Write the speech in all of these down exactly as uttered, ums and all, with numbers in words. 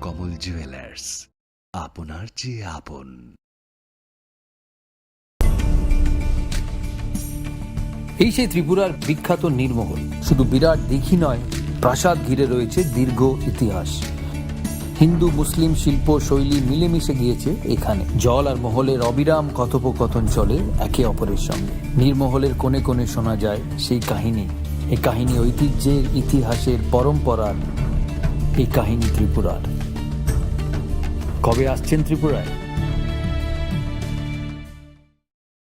কমল জুয়েলার্স, আপনার যে আপন। এই সেই ত্রিপুরার বিখ্যাত নীরমহল। শুধু বিরাট দিঘি নয়, প্রাসাদ ঘিরে রয়েছে দীর্ঘ ইতিহাস। হিন্দু মুসলিম শিল্প শৈলী মিলেমিশে গিয়েছে এখানে। জল আর মহলের অবিরাম কথোপকথন চলে একে অপরের সঙ্গে। নীরমহলের কোণে কোণে শোনা যায় সেই কাহিনী। এই কাহিনী ঐতিহ্যের, ইতিহাসের, পরম্পরার। এই কাহিনী ত্রিপুরার। কবে আসছেন ত্রিপুরায়?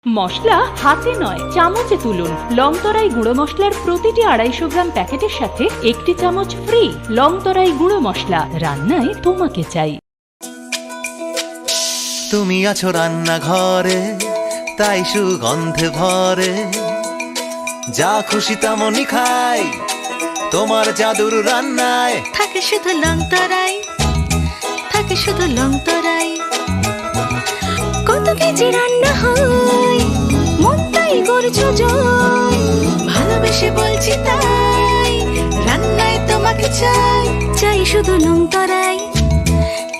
মশলা হাতে নয়, চামচে তুলুন। লংতরাই গুঁড়ো মশলার প্রতিটি আড়াইশো গ্রাম প্যাকেটের সাথে একটি চামচ ফ্রি। লংতরাই গুঁড়ো মশলা, রান্নায় তোমাকে চাই। তুমি আছো রান্নাঘরে, তাই সুগন্ধে ভরে। যা খুশি তেমনই খাই, তোমার জাদুর রান্নায়। থাকে শুধু লংতরাই, থাকে শুধু লংতরাই। কত কেজি রান্না হয়, মনটাই করছো জয়। ভালোবেসে বলছি তাই, রান্নায় তোমাকে চাই। চাই শুধু লংতরাই,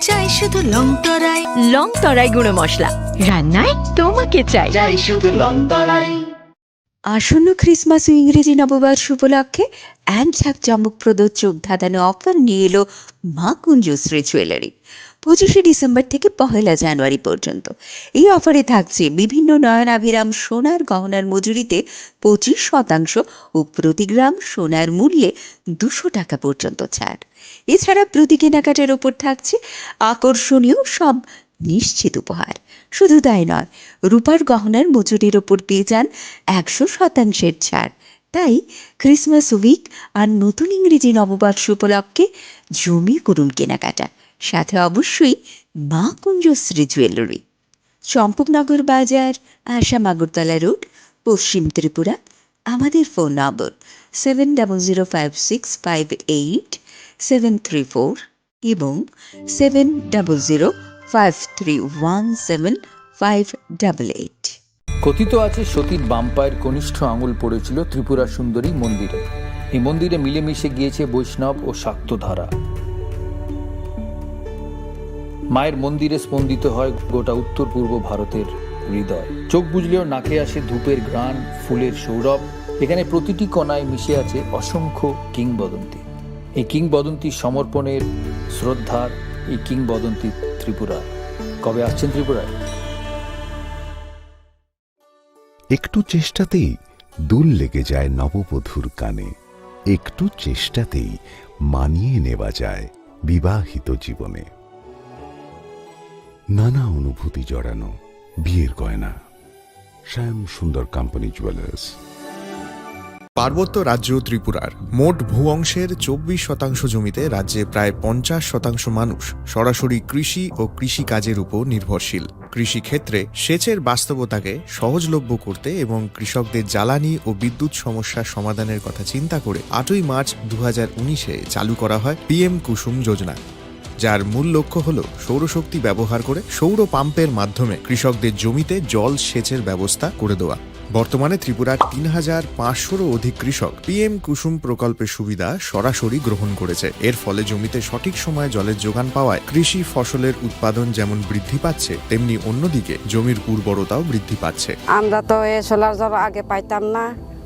চাই শুধু লংতরাই। লংতরাই গুঁড়ো মশলা, রান্নায় তোমাকে চাই। চাই শুধু লংতরাই। আসন্ন ক্রিসমাস ও ইংরেজি নববর্ষ উপলক্ষে এক ঝাঁক চমকপ্রদ চোখ ধাঁধানো অফার নিয়ে এলো মা কুঞ্জশ্রী জুয়েলারি। পঁচিশে ডিসেম্বর থেকে পহেলা জানুয়ারি পর্যন্ত এই অফারে থাকছে বিভিন্ন নয়নাভিরাম সোনার গহনার মজুরিতে পঁচিশ শতাংশ ও প্রতি গ্রাম সোনার মূল্যে দুশো টাকা পর্যন্ত ছাড়। এছাড়া প্রতি কেনাকাটার ওপর থাকছে আকর্ষণীয় সব নিশ্চিত উপহার। শুধু তাই নয়, রূপার গহনার মজুরির ওপর পেয়ে যান একশো শতাংশের ছাড়। তাই ক্রিসমাস উইক আর নতুন ইংরেজি নববর্ষ উপলক্ষে জমিয়ে করুন কেনাকাটা, সাথে অবশ্যই মা কুঞ্জশ্রী জুয়েলারি, চম্পকনগর বাজার, আসাম আগরতলা রোড, পশ্চিম ত্রিপুরা। আমাদের phone number seven double zero five six five eight seven three four এবং seven double zero five three one seven five double eight. কথিত আছে, সতীর বাম পায়ের কনিষ্ঠ আঙুল পড়েছিল ত্রিপুরা সুন্দরী মন্দিরে। এই মন্দিরে মিলেমিশে গিয়েছে বৈষ্ণব ও শাক্ত ধারা। মায়ের মন্দিরে স্পন্দিত হয় গোটা উত্তর পূর্ব ভারতের হৃদয়। চোখ বুজলেও নাকে আসে ধূপের ঘ্রাণ, ফুলের সৌরভ। এখানে প্রতিটি কণায় মিশে আছে অসংখ্য কিংবদন্তি। এই কিংবদন্তি সমর্পণের, শ্রদ্ধার, এই কিংবদন্তি ত্রিপুরার। কবে আসছেন ত্রিপুরায়? একটু চেষ্টাতেই দুল লেগে যায় নববধূর কানে। একটু চেষ্টাতেই মানিয়ে নেওয়া যায় বিবাহিত জীবনে। নানা অনুভূতি জড়ানো বিয়ের গয়না। শ্যাম সুন্দর কোম্পানি জুয়েলার্স। পার্বত্য রাজ্য ত্রিপুরার মোট ভূ অংশের চব্বিশ শতাংশ জমিতে রাজ্যে প্রায় পঞ্চাশ শতাংশ মানুষ সরাসরি কৃষি ও কৃষি কাজের উপর নির্ভরশীল। কৃষিক্ষেত্রে সেচের বাস্তবতাকে সহজলভ্য করতে এবং কৃষকদের জ্বালানি ও বিদ্যুৎ সমস্যা সমাধানের কথা চিন্তা করে আটই মার্চ দু হাজার উনিশে চালু করা হয় পিএম কুসুম যোজনা, যার মূল লক্ষ্য হল সৌরশক্তি ব্যবহার করে সৌর পাম্পের মাধ্যমে কৃষকদের জমিতে জল সেচের ব্যবস্থা করে দেওয়া। বর্তমানে ত্রিপুরার তিন হাজার পাঁচশোরও অধিক কৃষক পিএম কুসুম প্রকল্পের সুবিধা সরাসরি গ্রহণ করেছে। এর ফলে জমিতে সঠিক সময়ে জলের যোগান পাওয়ায় কৃষি ফসলের উৎপাদন যেমন বৃদ্ধি পাচ্ছে, তেমনি অন্যদিকে জমির উর্বরতাও বৃদ্ধি পাচ্ছে। আমরা তো এই সোলার জল আগে পাইতাম না,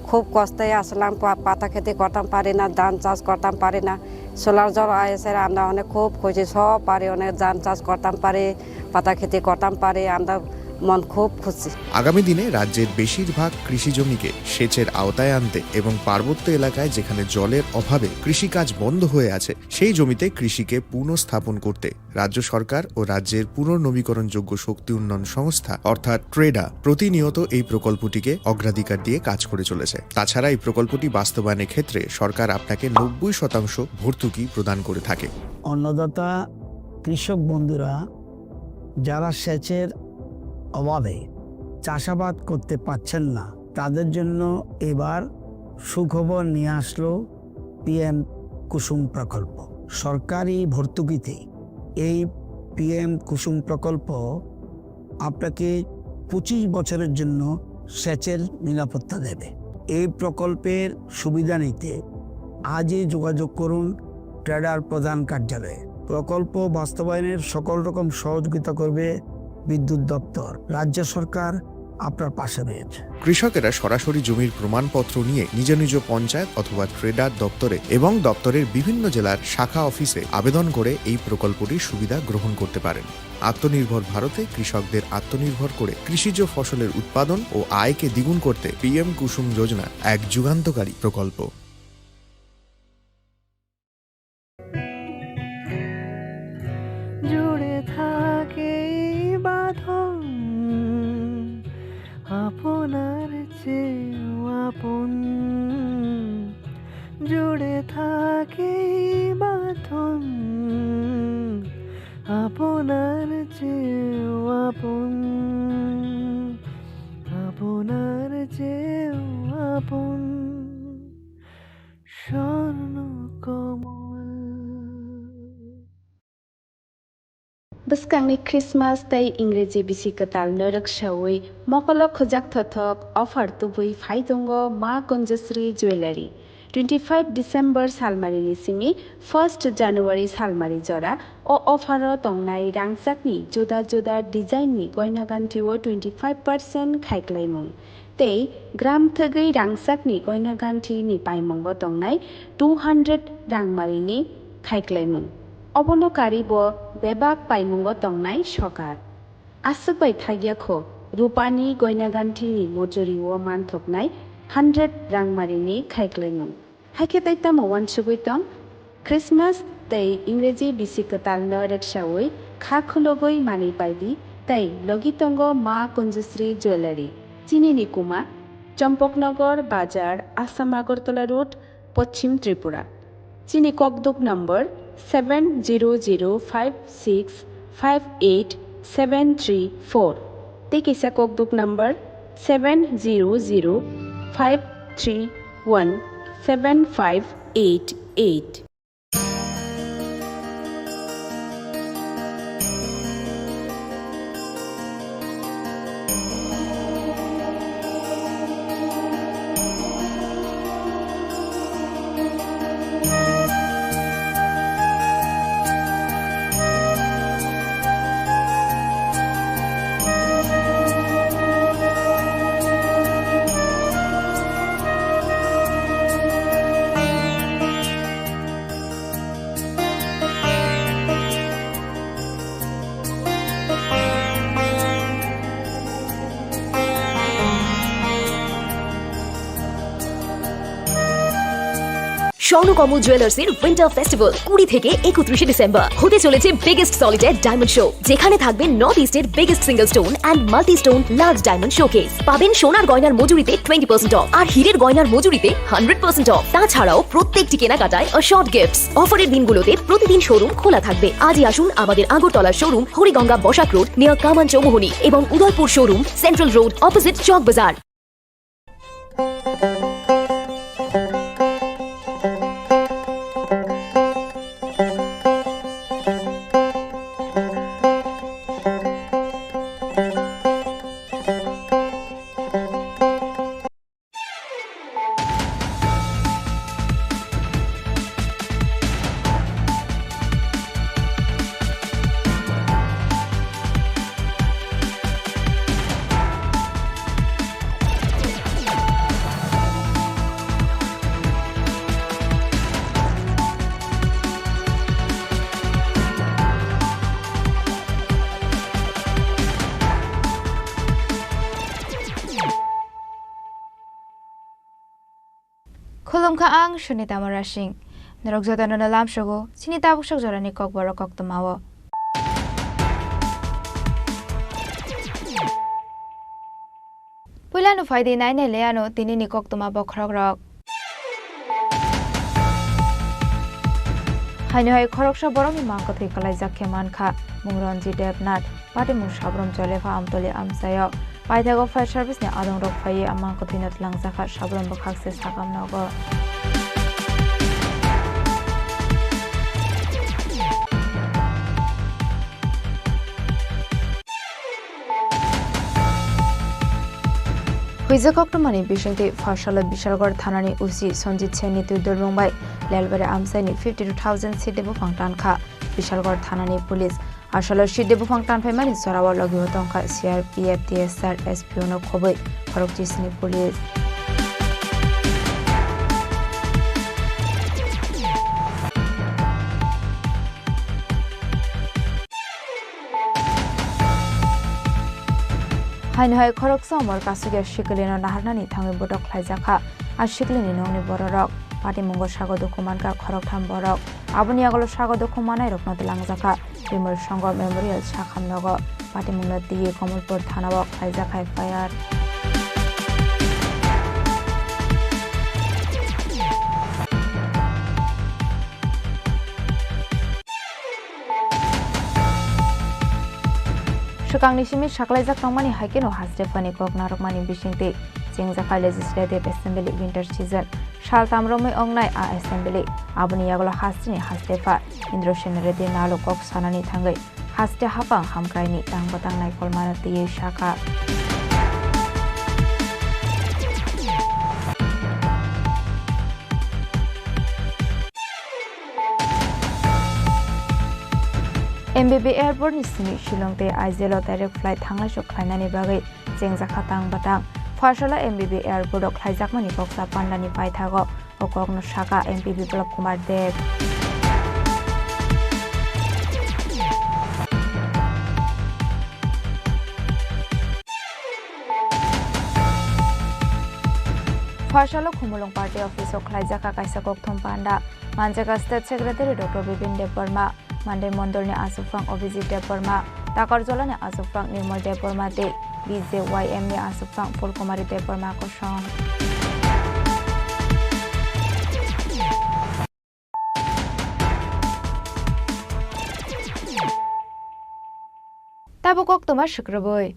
খুব কষ্টে আসলাম, পা-, পাতা খেতে করতাম পারি না, ধান চাষ করতাম পারি না। সোলার জল আইসে আমরা অনেক খুব খুশি, সব পারি, অনেক ধান চাষ করতাম পারি, পাতা খেতে করতাম পারি, আমরা মন খুব খুশি। আগামী দিনে রাজ্যের বেশিরভাগ কৃষি জমিকে সেচের আওতায় আনতে এবং পার্বত্য এলাকায় যেখানে জলের অভাবে কৃষিকাজ বন্ধ হয়ে আছে, সেই জমিতে কৃষিকে পুনঃস্থাপন করতে রাজ্য সরকার ও রাজ্যের পুনর্নবীকরণযোগ্য শক্তি উন্নয়ন সংস্থা অর্থাৎ ট্রেডা প্রতিনিয়ত এই প্রকল্পটিকে অগ্রাধিকার দিয়ে কাজ করে চলেছে। তাছাড়া এই প্রকল্পটি বাস্তবায়নের ক্ষেত্রে সরকার আপনাকে নব্বই শতাংশ ভর্তুকি প্রদান করে থাকে। অন্নদাতা কৃষক বন্ধুরা যারা সেচের অভাবে চাষাবাদ করতে পারছেন না, তাদের জন্য এবার সুখবর নিয়ে আসলো পিএম কুসুম প্রকল্প। সরকারি ভর্তুকিতে এই পিএম কুসুম প্রকল্প আপনাকে পঁচিশ বছরের জন্য সেচের নিরাপত্তা দেবে। এই প্রকল্পের সুবিধা নিতে আজই যোগাযোগ করুন ট্রেডার প্রধান কার্যালয়ে। প্রকল্প বাস্তবায়নের সকল রকম সহযোগিতা করবে বিদ্যুৎ দপ্তর। রাজ্য সরকার আপনার পাশে রয়েছে। কৃষকেরা সরাসরি জমির প্রমাণপত্র নিয়ে নিজ নিজ পঞ্চায়েত অথবা ট্রেডার দপ্তরে এবং দপ্তরের বিভিন্ন জেলার শাখা অফিসে আবেদন করে এই প্রকল্পটির সুবিধা গ্রহণ করতে পারেন। আত্মনির্ভর ভারতে কৃষকদের আত্মনির্ভর করে কৃষিজ ফসলের উৎপাদন ও আয়কে দ্বিগুণ করতে পিএম কুসুম যোজনা এক যুগান্তকারী প্রকল্প। জুড়ে থাকে এই বাঁধন, আপনার চেয়েও আপন। জুড়ে থাকে এই বাঁধন, আপনার চেয়েও আপন, আপনার চেয়েও আপন। Swarnakamal. Bwskangni Christmas tei Ingreji bisi kwtal norok saui mokolo khujak thothok offer tubui phai tongo Ma Kunjasri Jewellery. Twenty five December salmarini simi first January salmari jora o offer o tongnai rangchakni juda juda design ni goina ganthi o twenty five percent khaiklaimung. Tei gram thwgwi rangchakni goina ganthini paimungo tongnai two hundred rangmarini khaiklaimung. Obono karwi bo bebak paimungo tongnai sokar. Aswk bai thagya kho, rupani goina ganthini mojori o manthoknai hundred rangmarini khaiklaimung. Haikhe tei tamo uansugwi tong? Christmas tei Ingreji bisi kwtalno reksaui kha khulugwi manwi paidi tei logi tongo Ma Kunjasri Jewellery, chini ni kuma, Champaknagar Bazar, Assam Agartala Road, Poschim Tripura. Chini kokduk number seven zero zero five six five eight seven three four. Tei kisa kokduk number seven zero zero five three one seven five eight eight. Swarnakamal জুয়েলার্সের winter festival কুড়ি থেকে একত্রিশে ডিসেম্বর। হতে চলেছে biggest solitary diamond show, যেখানে থাকবে নর্থ ইস্টের biggest single stone and multi stone large diamond showcase. পাবেন সোনার গয়নার মজুরিতে টোয়েন্টি পার্সেন্ট অফ আর হীরের গয়নার মজুরিতে হান্ড্রেড পার্সেন্ট অফ। তাছাড়াও প্রত্যেকটি কেনাকাটায় অ্যাসিওর্ড গিফটস। অফারের দিনগুলোতে প্রতিদিন শোরুম খোলা থাকবে। আজই আসুন আমাদের Agartala showroom Hariganga Basak road near Kaman Chowmuhani এবং Udaipur showroom central road opposite Chowk Bazar. Khulumkha, ang Sunita Murasing. Norok jotono no lamsogo chini tabuk sok jorani kokborok koktwmao. Puilano phaidi nainai le ano tinini koktwma bokhorokrok. Haino hai khoroksa borokni mang kwthwi kwlaijak khe mankha, mung Ranjit Debnath. Patimung Sabrom Cholepha Amtoli amchaio. Paithago fire service ni adongrok phaiwi a mang kwthwino twlangjakha, Sabrom bwkhak se sakam nogo. Huijak koktwmani bisingtwi Pharsala Bishalgarh thanani O C Sanjit Sen ni twi dulmung bai Lelbari amchaini fifty two thousand side buphang tankha. Bishalgarh thanani police. Asalo side buphang tanphaimani jorao logi o tongkha C R P F, T S R, S P O no khobwi khorokchisni police. Haino hai khoroksa umor kasukya siklino naharnani thangwi botok khlaijakha. A siklini nokni bororok patimungo sago dukhu mankha khoroktham borok. Aboni yagulo sago dukhu manairokno twlangjakha. Bimal Songho Memorial Sakham nogo. Patimungno twiwi Kamalpur thanao khlaijak F I R. Swkangni simi saklaijak tongmani hai kheno haste phani kok narwkmani bisingtwi chengjakha Legislative Assembly winter season. Saltam romwi ongnai a assembly. Aboni yagulo hasteni haste pha Indra Sen Reddy Nalu kok sanani thangwi haste haphang hamkraini tang bwtang naikolmano twiwi sakha. M B B airport ni simi Shillong tei Aizawl o direct flight thanglai sok khlainani bagwi chengjakha tang bwtang. Pharsalo M B B airport o khlaijakmani koksa pandani paithago o kokno sakha M P Biplab Kumar Deb. Pharsalo Khumulwng party office o khlaijakha kaisa kokthum panda. Manjakha State Secretary Doctor Bipin Debbarma, Mandai Mondolni Aswkphang Abhijit Debbarma, Takarjolani Aswkphang Nirmal Debbarma tei B J Y M ni Aswkphang Phulkumari Debbarma kosong. Tabuk koktwma swkrwbwi.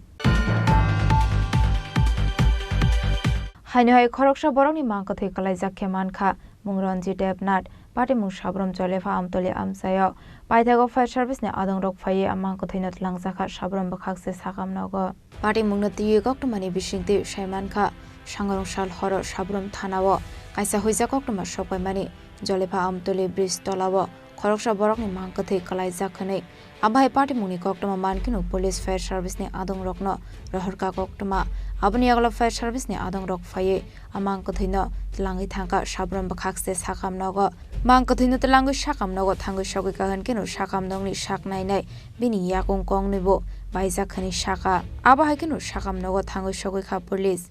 Haino hai khoroksa borokni mang kwthwi kwlaijak khe mankha, mung Ranjit Debnath, patimung Sabram Jolepha Amtoli amchaio. Paithago fire service ni adongrok phaiwi a mang kwthwino twlangjakha Sabram bwkhak se sakam nogo. Patimungno twiwi koktwmani bisingtwi sai mankha, sangrong sal horo Sabram thanao kaisa huijak koktwma sokpaimani Jolepha Amtoli bridge tolao khoroksa borokni mang kwthwi kwlaijak hwnwi. Abo hai patimungni koktwma mankhe no police fire service ni adongrokno rohorkha koktwma. Aboni yagulo fire service ni adongrok phaiwi a mang kwthwino twlangwi thangkha Sabram bwkhak se sakam nogo. Mang kwthwino twlangwi sakam nogo thangwi sogwi kahwn kheno sakam nokni sak nainai bini yakung kongnwi bo baijak hwnwi sakha. Abo hai kheno sakam nogo thangwi sogwi kha police.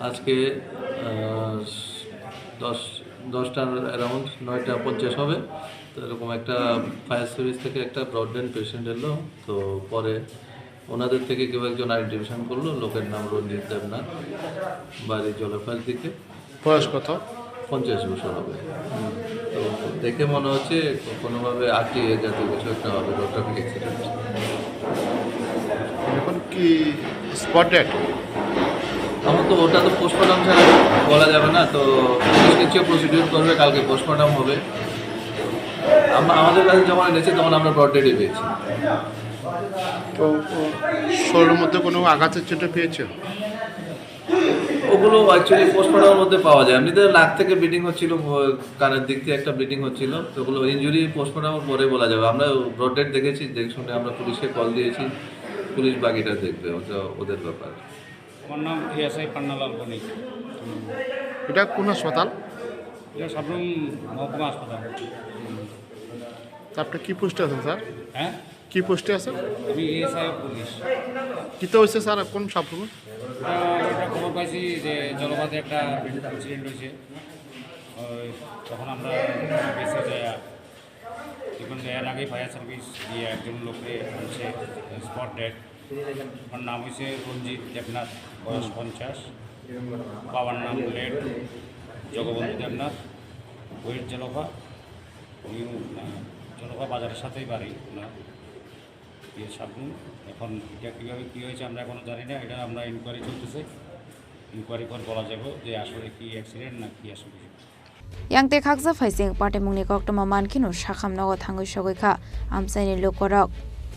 আজকে, আহ, দশ, দশটার অ্যারাউন্ড নয়টা পঞ্চাশ হবে। তো এরকম একটা fire service থেকে একটা ব্রডব্যান্ড পেশেন্ট এলো। তো পরে ওনাদের থেকে কেউ একজন আইডেন্টিফিকেশন করলো, লোকের নাম রঞ্জিত দেবনাথ, বাড়ি জলফার দিকে। বয়স কত? পঞ্চাশ বছর হবে। তো দেখে মনে হচ্ছে কোনোভাবে আটকে জাতীয় কিছু একটা হবে, রোড ট্রাফিক অ্যাক্সিডেন্ট। এখন কি স্পট ডেড? আমার তো ওটা তো পোস্টমর্টম ছাড়া বলা যাবে না, তো পুলিশ নিশ্চয়ই প্রসিডিউর করবে, কালকে পোস্টমর্টম হবে। আমা-, আমাদের কাছে যখন এনেছে তখন আমরা ব্রড ডেডই পেয়েছি। তো, ও, শরীরের মধ্যে কোনো আঘাতের চোটে পেয়েছে? ওগুলো অ্যাকচুয়ালি পোস্টমর্টমের মধ্যে পাওয়া যায়। এমনিতে নাক থেকে ব্লিডিং হচ্ছিল, ও, কানের দিক থেকে একটা ব্লিডিং হচ্ছিল, তো ওগুলো ইনজুরি পোস্টমর্টমের পরে বলা যাবে। আমরা ব্রড ডেড দেখেছি, দেখে শুনে আমরা পুলিশকে কল দিয়েছি, পুলিশ বাকিটা দেখবে, ওটা ওদের ব্যাপার। আমার নাম এএসআই পান্নালাল বণিক। এটা কোন হাসপাতাল? এটা সাবরুম মহকুমা হাসপাতাল। তা আপনি কি পোস্টে আছেন, স্যার? হ্যাঁ? কি পোস্টে আছেন? আমি এএসআই পুলিশ। কিতা হয়েছে, স্যার, কোন সাবরুমে? আহ, একটা খবর পাইছি যে জলপাতে একটা ইনসিডেন্ট হয়েছে। ওই তখন আমরা গেছি যে, এখন যে এর আগে ফায়ার সার্ভিস দিয়ে একজন লোককে আনছে, স্পট ডেড। ওর নাম হয়েছে রঞ্জিত দেবনাথ, বয়স পঞ্চাশ। বাবার নাম লেট জগবন্ধু দেবনাথ, ওয়েট জলফা, নিউ, আহ, জলফা বাজারের সাথেই বাড়ি ওনার। ইয়ে সাবরুম। এখন এটা কীভাবে কী হয়েছে আমরা এখনও জানি না, এটা আমরা ইনকোয়ারি চলতেছে। ইনকোয়ারি পর বলা যাবে যে আসলে কি অ্যাক্সিডেন্ট না কি আসলে। Yang tei khaksa phaising patimungni koktwma mankheno sakham nogo thangwi sogwi kha amchaini lukorok.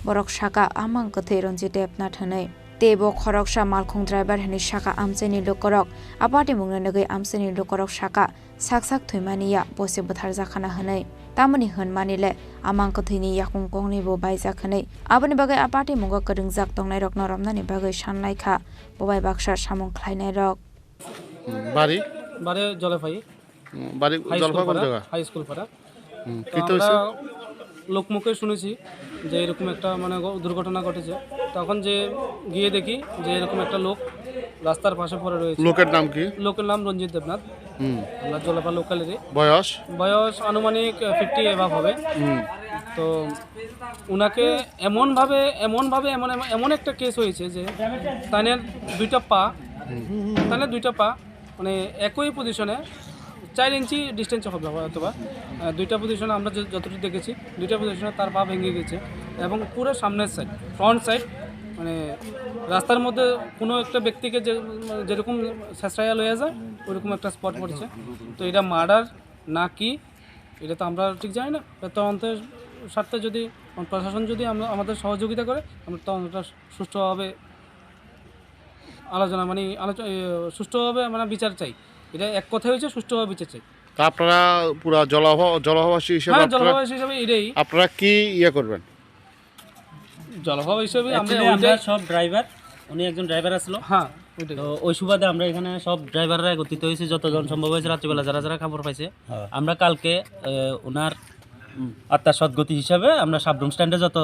Borok sakha, a mang kwthwi Ranjit Debnath hwnwi. Tei bo khoroksa malkhung driver hwnwi sakha amchaini lukurok. A patimungno nugwi amchaini lukurok sakha, sak sak thwimani ya, bo se bwtharjakhana hwnwi. Tamoni hwnmani le amang kwthwini yakung kongnwi bo baijak hwnwi. Aboni bagwi a patimungo kwrwngjak tongnairokno romnani bagwi sanlaikha bo bai baksa samung khlainairok. Hmm, bari? Bari Jolaiphai. Hmm, bari high school Jolaiphai কোন পাড়া, জায়গা? High school পাড়া। Hmm, তো কি তো আমরা হয়েছে? লোকমুখে শুনেছি যে এরকম একটা মানে গ-, দুর্ঘটনা ঘটেছে। তখন যে গিয়ে দেখি যে এরকম একটা লোক রাস্তার পাশে পড়ে রয়েছে। লোকের নাম কি? লোকের নাম রঞ্জিত দেবনাথ। হুম। আমরা জলপা লোকালেরই। বয়স? বয়স আনুমানিক, আহ, ফিফটি অ্যাবাভ হবে। হুম। তো উনাকে এমনভাবে, এমনভাবে, এমন, এমন, এমন একটা কেস হয়েছে যে তানের দুইটা পা, হুম। তানের দুইটা পা মানে একই পজিশনে চার ইঞ্চি ডিস্টেন্সে হবে হয়তো বা। আহ, দুইটা পজিশনে আমরা যে-, যতটুকু দেখেছি, দুইটা পজিশনে তার পা ভেঙে গেছে এবং পুরো সামনের সাইড, ফ্রন্ট সাইড, মানে রাস্তার মধ্যে কোনো একটা ব্যক্তিকে যে, যেরকম ছেঁচড়াইয়া লইয়া যায়, ওইরকম একটা স্পট পড়ছে। তো এটা মার্ডার না কি, এটা তো আমরা ঠিক জানি না। তো তদন্তের স্বার্থে যদি প্রশাসন যদি আমরা, আমাদের সহযোগিতা করে, আমরা তদন্তটা সুষ্ঠুভাবে আলোচনা, মানে আলোচনা, এ, সুষ্ঠুভাবে আমরা বিচার চাই। এটা এক কথাই হচ্ছে সুষ্ঠুভাবে বিচার চাই। তা আপনারা পুরা জলহ-, জলহবাসী হিসেবে হ্যাঁ, আপনারা, জলহবাসী হিসেবে এটাই। আপনারা কি ইয়ে করবেন? জলহবা হিসেবে আমরা Actually, আমরা ওইটাই সব ড্রাইভার, উনি একজন ড্রাইভার আসলো। হ্যাঁ, ওইটাই। তো ওই সুবাদে আমরা এখানে সব ড্রাইভাররা একত্রিত হয়েছি, যতজন সম্ভব হয়েছে রাত্রিবেলা যারা যারা খবর পাইছে। হ্যাঁ। আমরা কালকে, এ, ওনার, উম, আত্মার সদ্গতি হিসাবে আমরা সাবরুম স্ট্যান্ডে যত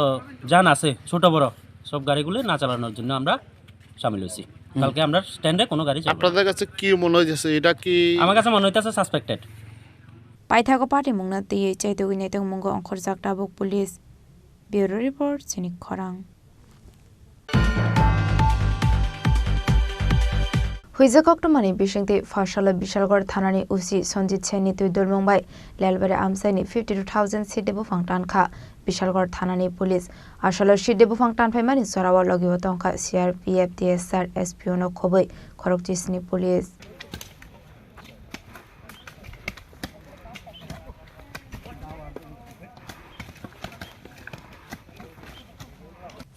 যান আছে, ছোট বড় সব গাড়িগুলি না চালানোর জন্য আমরা সামিল হয়েছি। হুম। কালকে আমরা স্ট্যান্ডে কোনো গাড়ি চলবে না। আপনাদের কাছে কি মনে হয়েছে? এটা কি আমার কাছে মনে হইতেছে suspected. Paithago patimungno twiwi chaitugwi naitokmungo ongkhorjak tabuk police. Bureau report, Chini Khorang. Huijak koktwmani bisingtwi Pharsalo Bishalgarh thanani O C Sanjit Sen ni twi dulmung bai Lalbari amchaini fifty two thousand side buphang tankha Bishalgarh thanani police. Asalo side buphang tanphaimani jorao logio tongkha C R P F, T S R, S P O no khobwi khorokchisni police.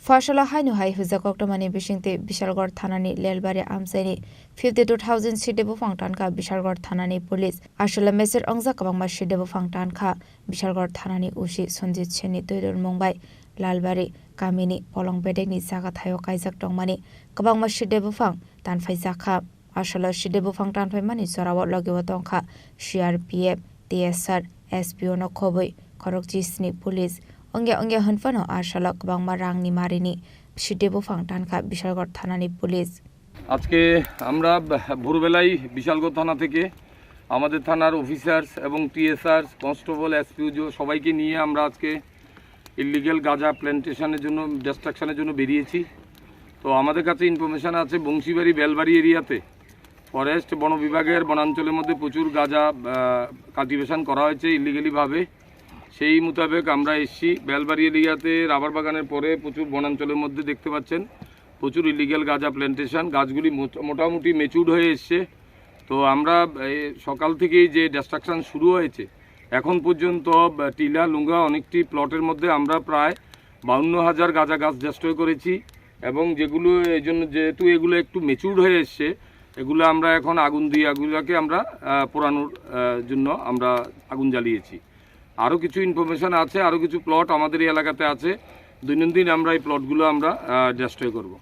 Pharsalo haino hai huijak koktwmani bisingtwi Bishalgarh thanani Lalbari amchaini fifty two thousand side buphang tankha Bishalgarh thanani police. Asalo meser wngjak kwbangma side buphang tankha Bishalgarh thanani O C Sanjit Sen ni twi dulmung bai Lalbari kamini polong bedekni jaga thaio kaijak tongmani kwbangma side buphang tanphaijakha. Asalo side buphang tanphaimani jorao logio tongkha C R P F, T S R, S P O no khobwi khorokchisni police. Ongya ongya hwnphano asalo kwbangma rangni marini side buphang tankha Bishalgarh thanani police. আজকে আমরা ব-, ভোরবেলায় বিশালগড় থানা থেকে আমাদের থানার অফিসার্স এবং TSR, constable, SPO সবাইকে নিয়ে আমরা আজকে ইলিগ্যাল গাঁজা প্ল্যান্টেশনের জন্য, ডিস্ট্রাকশনের জন্য বেরিয়েছি। তো আমাদের কাছে ইনফরমেশন আছে বংশীবাড়ি বেলবাড়ি এরিয়াতে ফরেস্ট বন বিভাগের বনাঞ্চলের মধ্যে প্রচুর গাঁজা, আহ, কাল্টিভেশন করা হয়েছে ইলিগালিভাবে। সেই মোতাবেক আমরা এসছি বেলবাড়ি এরিয়াতে রাবার বাগানের পরে প্রচুর বনাঞ্চলের মধ্যে দেখতে পাচ্ছেন প্রচুর ইলিগ্যাল গাঁজা প্ল্যান্টেশন। গাছগুলি মোট-, মোটামুটি ম্যাচিউরড হয়ে এসছে। তো আমরা এই সকাল থেকেই যে ডিস্ট্রাকশন শুরু হয়েছে, এখন পর্যন্ত, আহ, টিলা লুঙ্গা অনেকটি প্লটের মধ্যে আমরা প্রায় বাউন্ন হাজার গাঁজা গাছ ডিস্ট্রয় করেছি এবং যেগুলো এই জন্য, যেহেতু এগুলো একটু ম্যাচিউরড হয়ে এসছে, এগুলো আমরা এখন আগুন দিয়ে এগুলোকে আমরা, আহ, পোড়ানোর, আহ, জন্য আমরা আগুন জ্বালিয়েছি। আরও কিছু ইনফরমেশন আছে, আরও কিছু প্লট আমাদের এই এলাকাতে আছে। দৈনন্দিন আমরা এই প্লটগুলো আমরা, আহ, ডিস্ট্রয় করব।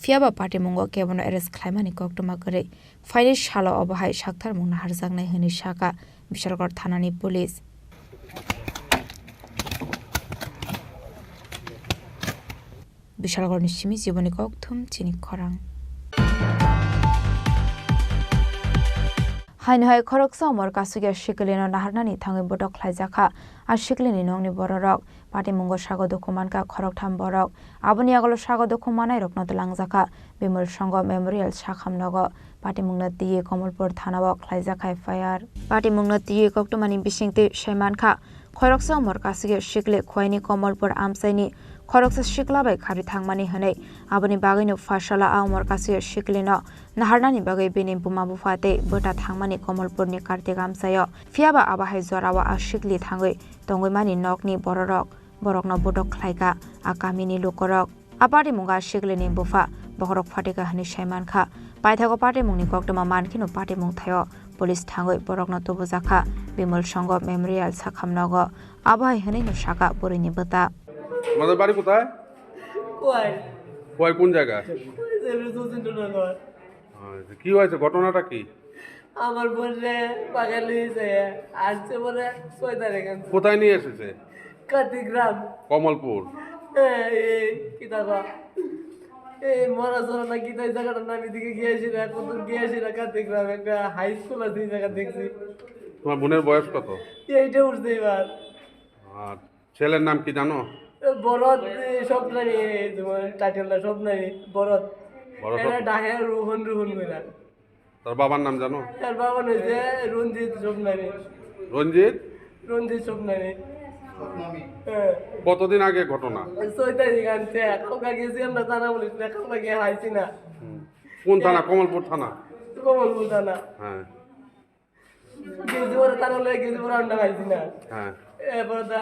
Phiyaba patimungo kebono arrest khlaimani koktwma kwrwi. Phaini salo obo hai saktharmung naharjaknai hwnwi sakha Bishalgarh thanani police. Bishalgarhni simi Jiboni Kokthum, Chini Khorang. Haino hai khoroksa umor kasugya sikilino naharnani thangwi botok khlaijakha. A sikilini nokni bororok patimungo sago dukhu mankha khoroktham borok. Aboni yagulo sago dukhu manairokno twlangjakha Bimol Songho Memorial Sakham nogo. Patimungno twiwi Komolpur thanao khlaijak F I R. Patimungno twiwi koktwmani bisingtwi sai mankha, khoroksa umor kasugya sikli Khwaini Komolpur amchaini Khoroksa sikla bai kharwi thangmani hwnwi, aboni bagwino Pharsala a umor kasio siklino naharnani bagwi bini buma bupha tei bwta thangmani Komolpurni Kartik amchaio. Phiyaba abo hai jorao a sikli thangwi tongwi mani nokni bororok borokno bodok khlaikha a kamini lukorok. A patimungno a siklini bupha bokhorok phatikha hwnwi sai mankha. Paithago patimungni koktwma mankheno patimung thaio police thangwi borokno tubujakha Bimol Songho Memorial sakhamnogo. Abo hai hwnwi no sakha bwrwini bwta. তোমাদের বাড়ি কোথায়? কোয়াই। কোয়াই কোন জায়গা? ওই যে রুজু চিন্টুনগর। আচ্ছা, কি হয়েছে? ঘটনাটা কি? আমার বোনরে পাগালি হয়েছে। আসছে পরে ছয় তারিখ আনছে। কোথায় নিয়ে এসেছে? কাতিগ্রাম। কমলপুর। হ্যাঁ, এই কি দাদা? এই মরা চরা না কি তাই জায়গাটার নাম এদিকে গিয়েছি না, কত গিয়েছি না কাতিগ্রাম, একটা হাই স্কুল আছে, এই জায়গা দেখছি। তোমার বোনের বয়স কত? এইটা উঠছে এবার। আর ছেলের নাম কি জানো? এ, ভরত, এ, স্বপ্নানী, এই তোমার টাইটেলটা স্বপ্নানী, ভরত। ভরত এরা স্বপ্ন। ডাহে রোহন, রোহন কইরা। তার বাবার নাম জানো? তার বাবা হইছে রঞ্জিত স্বপ্নানী। রঞ্জিত? রঞ্জিত স্বপ্নানী। হ্যাঁ। কতদিন আগে ঘটনা? ছয় তারিখ আনছে, কালকে গেছি আমরা থানা পুলিশ না, কালকে গিয়ে হাইছি না। হুম। কোন থানা? হ্যাঁ। কমলপুর থানা। কমলপুর থানা। হ্যাঁ। গেছি পরে তারা লয়ে গেছি পরে আমরা পাইছি না। হ্যাঁ। এরপরে তা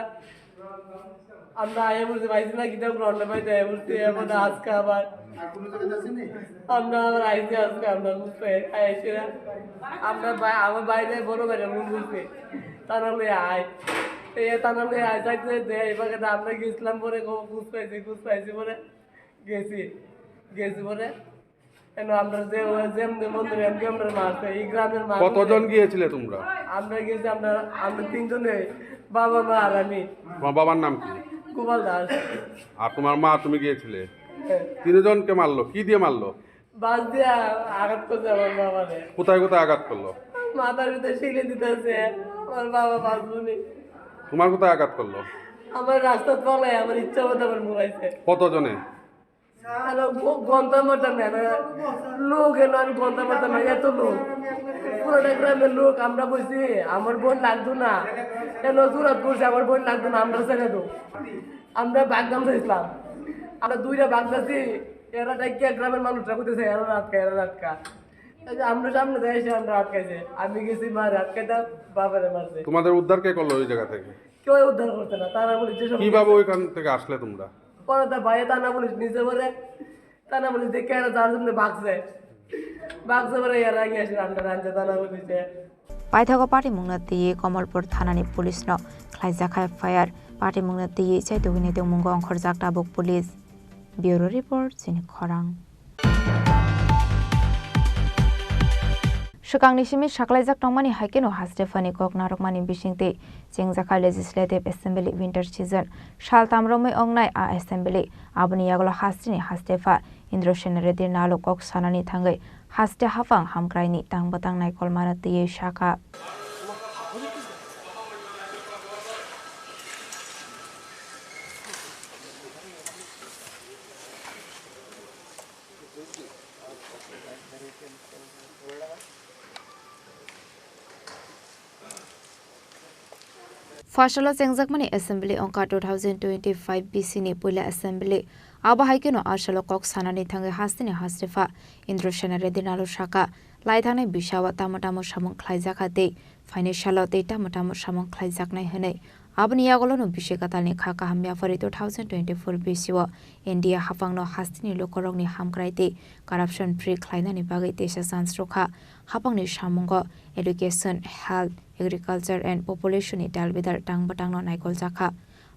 আমরা আয়া বলছি পাইছি না, কিতা গ্রহণ পাইতে আয়া বলছি, এরপরে আজকে আবার আমরা আবার আইছি আজকে আমরা বুঝতে আইছি না। আমরা বা-, আমার বাইরে বড় বাইরে মন বলছে, তারা লয়ে আয়। এই তারা লয়ে আয়, যাইতে যাইতে এবার আমরা গেছিলাম পরে খোঁজ পাইছি, খোঁজ পাইছি পরে গেছি, গেছি পরে কেন আমরা যে, ওই যে এমনি বন্ধু এমনি আমরা মারছে, এই গ্রামের মানুষ। কতজন গিয়েছিলে তোমরা? আমরা গেছি, আমরা, আমরা তিনজনে, বাবা, মা আর আমি। তোমার বাবার নাম কি? গোপাল দাস। আর তোমার মা, তুমি গিয়েছিলে? হ্যাঁ। তিনজনকে মারলো, কি দিয়ে মারলো? বাঁশ দিয়ে আঘাত করছে আমার বাবারে। কোথায় কোথায় আঘাত করলো? মাথার ভিতরে শিলে দিতেছে, আমার বাবা বাঁচবনি। তোমার কোথায় আঘাত করলো? আমার রাস্তাত ফালাই, আমার ইচ্ছা মতো আমার মুড়াইছে। কতজনে? আর গ-, গন্তা মারতাম না, না, লোক এলো, আমি গন্তা মারতাম না, এত লোক। পুরোটা গ্রামের লোক, আমরা বলছি, আমার বোন লাগতো না। এলো জোরাত করছে, আমার বোন লাগতো না, আমরা ছেড়ে দেবো। আমরা বাগদাম চাইছিলাম। আমরা দুইটা বাগদাছি, এরা ডাকিয়া গ্রামের মানুষরা কইতেছে, "এরা আটকা, এরা আটকা।" এই যে আমরা সামনে যাই, এসে আমরা আটকাইছে। আমি গেছি মারে আটকাইতাম, বাবারে মারছে। তোমাদের উদ্ধার কে করলো ওই জায়গা থেকে? কেউ উদ্ধার করছে না, তারা বলে যে সব কিভাবে ওইখান থেকে আসলে তোমরা? পরে তার ভাইয়ে থানা পুলিশ নিচে পড়ে, থানা পুলিশ দেখে এরা যার জন্য ভাগছে, ভাগছে পরে এরা গিয়ে আসলে আমরা রাঞ্চা থানা পুলিশে। Paithago patimungno twiwi Komolpur thanani police no khlaijak F I R. Patimungno twiwi chaitugwini tongmungo ongkhorjak tabuk police. Bureau report, chini khorang. Swkangni simi saklaijak tongmani hai kheno haste phani kok narwkmani bisingtwi chengjakha Legislative Assembly winter season. Saltam romwi ongnai a assembly. Aboni yagulo hasteni hastepha Indrasena Reddy Nalo kok sanani thangwi haste haphang hamkraini tangbo tangnai kolmano twiwi sakha. Pharsalo chengjakmani assembly wngkha two thousand twenty-five B C ni puila assembly. Abo hai kheno asalo kok sanani thangwi hasteni hastepha Indrasena Reddy Nalo sakha, lai thangnai bisao tamo tamo samung khlaijakha tei phaini salo tei tamo tamo samung khlaijaknai hwnwi. Aboni yagulono bisi kwtalni kha kaham yaphari two thousand twenty-four B C o India haphangno hasteni lukurokni hamkrai tei corruption free khlainani bagwi teisa chance rwkha. Haphangni samungo education, health, agriculture and population ni dalbidal tang bwtangno naikoljakha.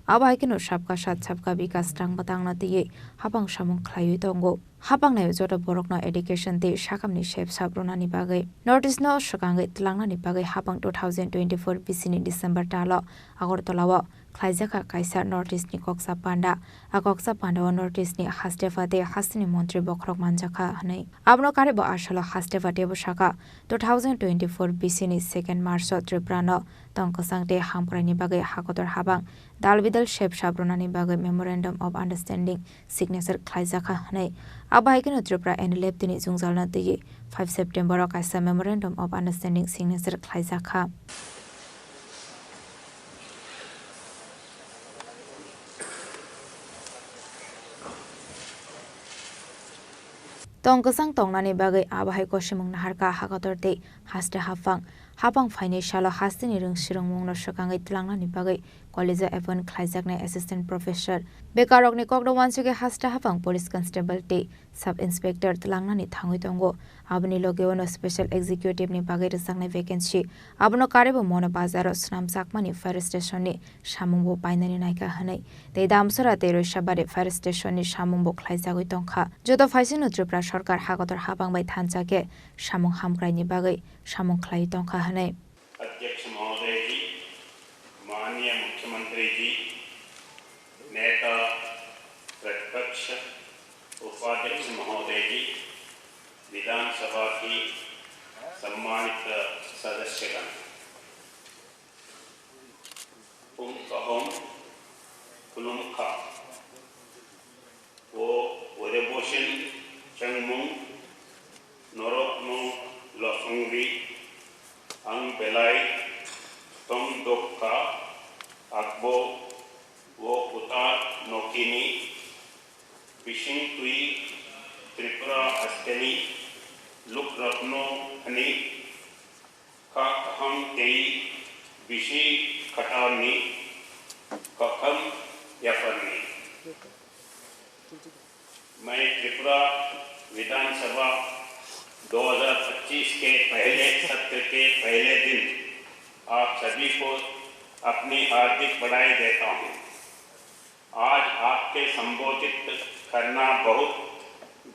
Abo hai kheno sabka sath sabka bikas tang bwtangno twiwi haphang samung khlaiwi tongo. Haphang naio joto borokno education tei sakamni sep sap rwnani bagwi North East no swkangwi twlangnani bagwi haphang two thousand twenty-four B C ni December talo Agartala o khlaijakha kaisa North East ni koksa panda. A koksa panda o North East ni hastepha tei hasteni montri bokhorok manjakha hwnwi. Abono karibo asalo hastepha teibo sakha, two thousand twenty-four B C ni second March o Tripura no tong kwchang tei hamkraini bagwi hakotor habang dalbidal sep sap rwnani bagwi Memorandum of Understanding signature khlaijakha hwnwi. Abo hai kheno Tripura N L F T ni jwngjalno twiwi five September o kaisa Memorandum of Understanding signature khlaijakha. tong kwchang tongnani bagwi abo hai kosimung naharkha Hakator tei haste haphang. Haphang phainai salo hasteni rwngsirwngmungno swkangwi twlangnani bagwi college-o appoint khlaijaknai assistant professor. Bekarrokni kokno uansugwi haste haphang police constable tei sub inspector twlangnani thangwi tongo. Aboni logewano special executive-ni bagwi rwjaknai vacancy. Abono karwibo Mono Bazaro swnamjakmani fire station-ni samungbo painani naikha hwnwi tei Damsora tei Roisabari fire station-ni samungbo khlaijagwi tongkha. Joto phaisingno Tripura Sarkar Hakator haphang bai thansa khe samung hamkraini bagwi samung khlaiwi tongkha hwnwi. अध्यक्ष महोदय जी, माननीय मुख्यमंत्री जी, नेता प्रतिपक्ष, उपाध्यक्ष महोदय जी, विधानसभा की सम्मानित सदस्यगण, Pung kaham khulumkha. O Udaybosing changmung norokno losongwi ang belai tongdokha, akbo o kwtal nokini bisingtwi Tripura hasteni lukrokno hwnwi kha kaham tei bisi khatarni, kaham yapharni. मैं त्रिपुरा विधानसभा दो हज़ार पच्चीस के पहले सत्र के पहले दिन आप सभी को अपनी हार्दिक बधाई देता हूँ। आज आपके संबोधित करना बहुत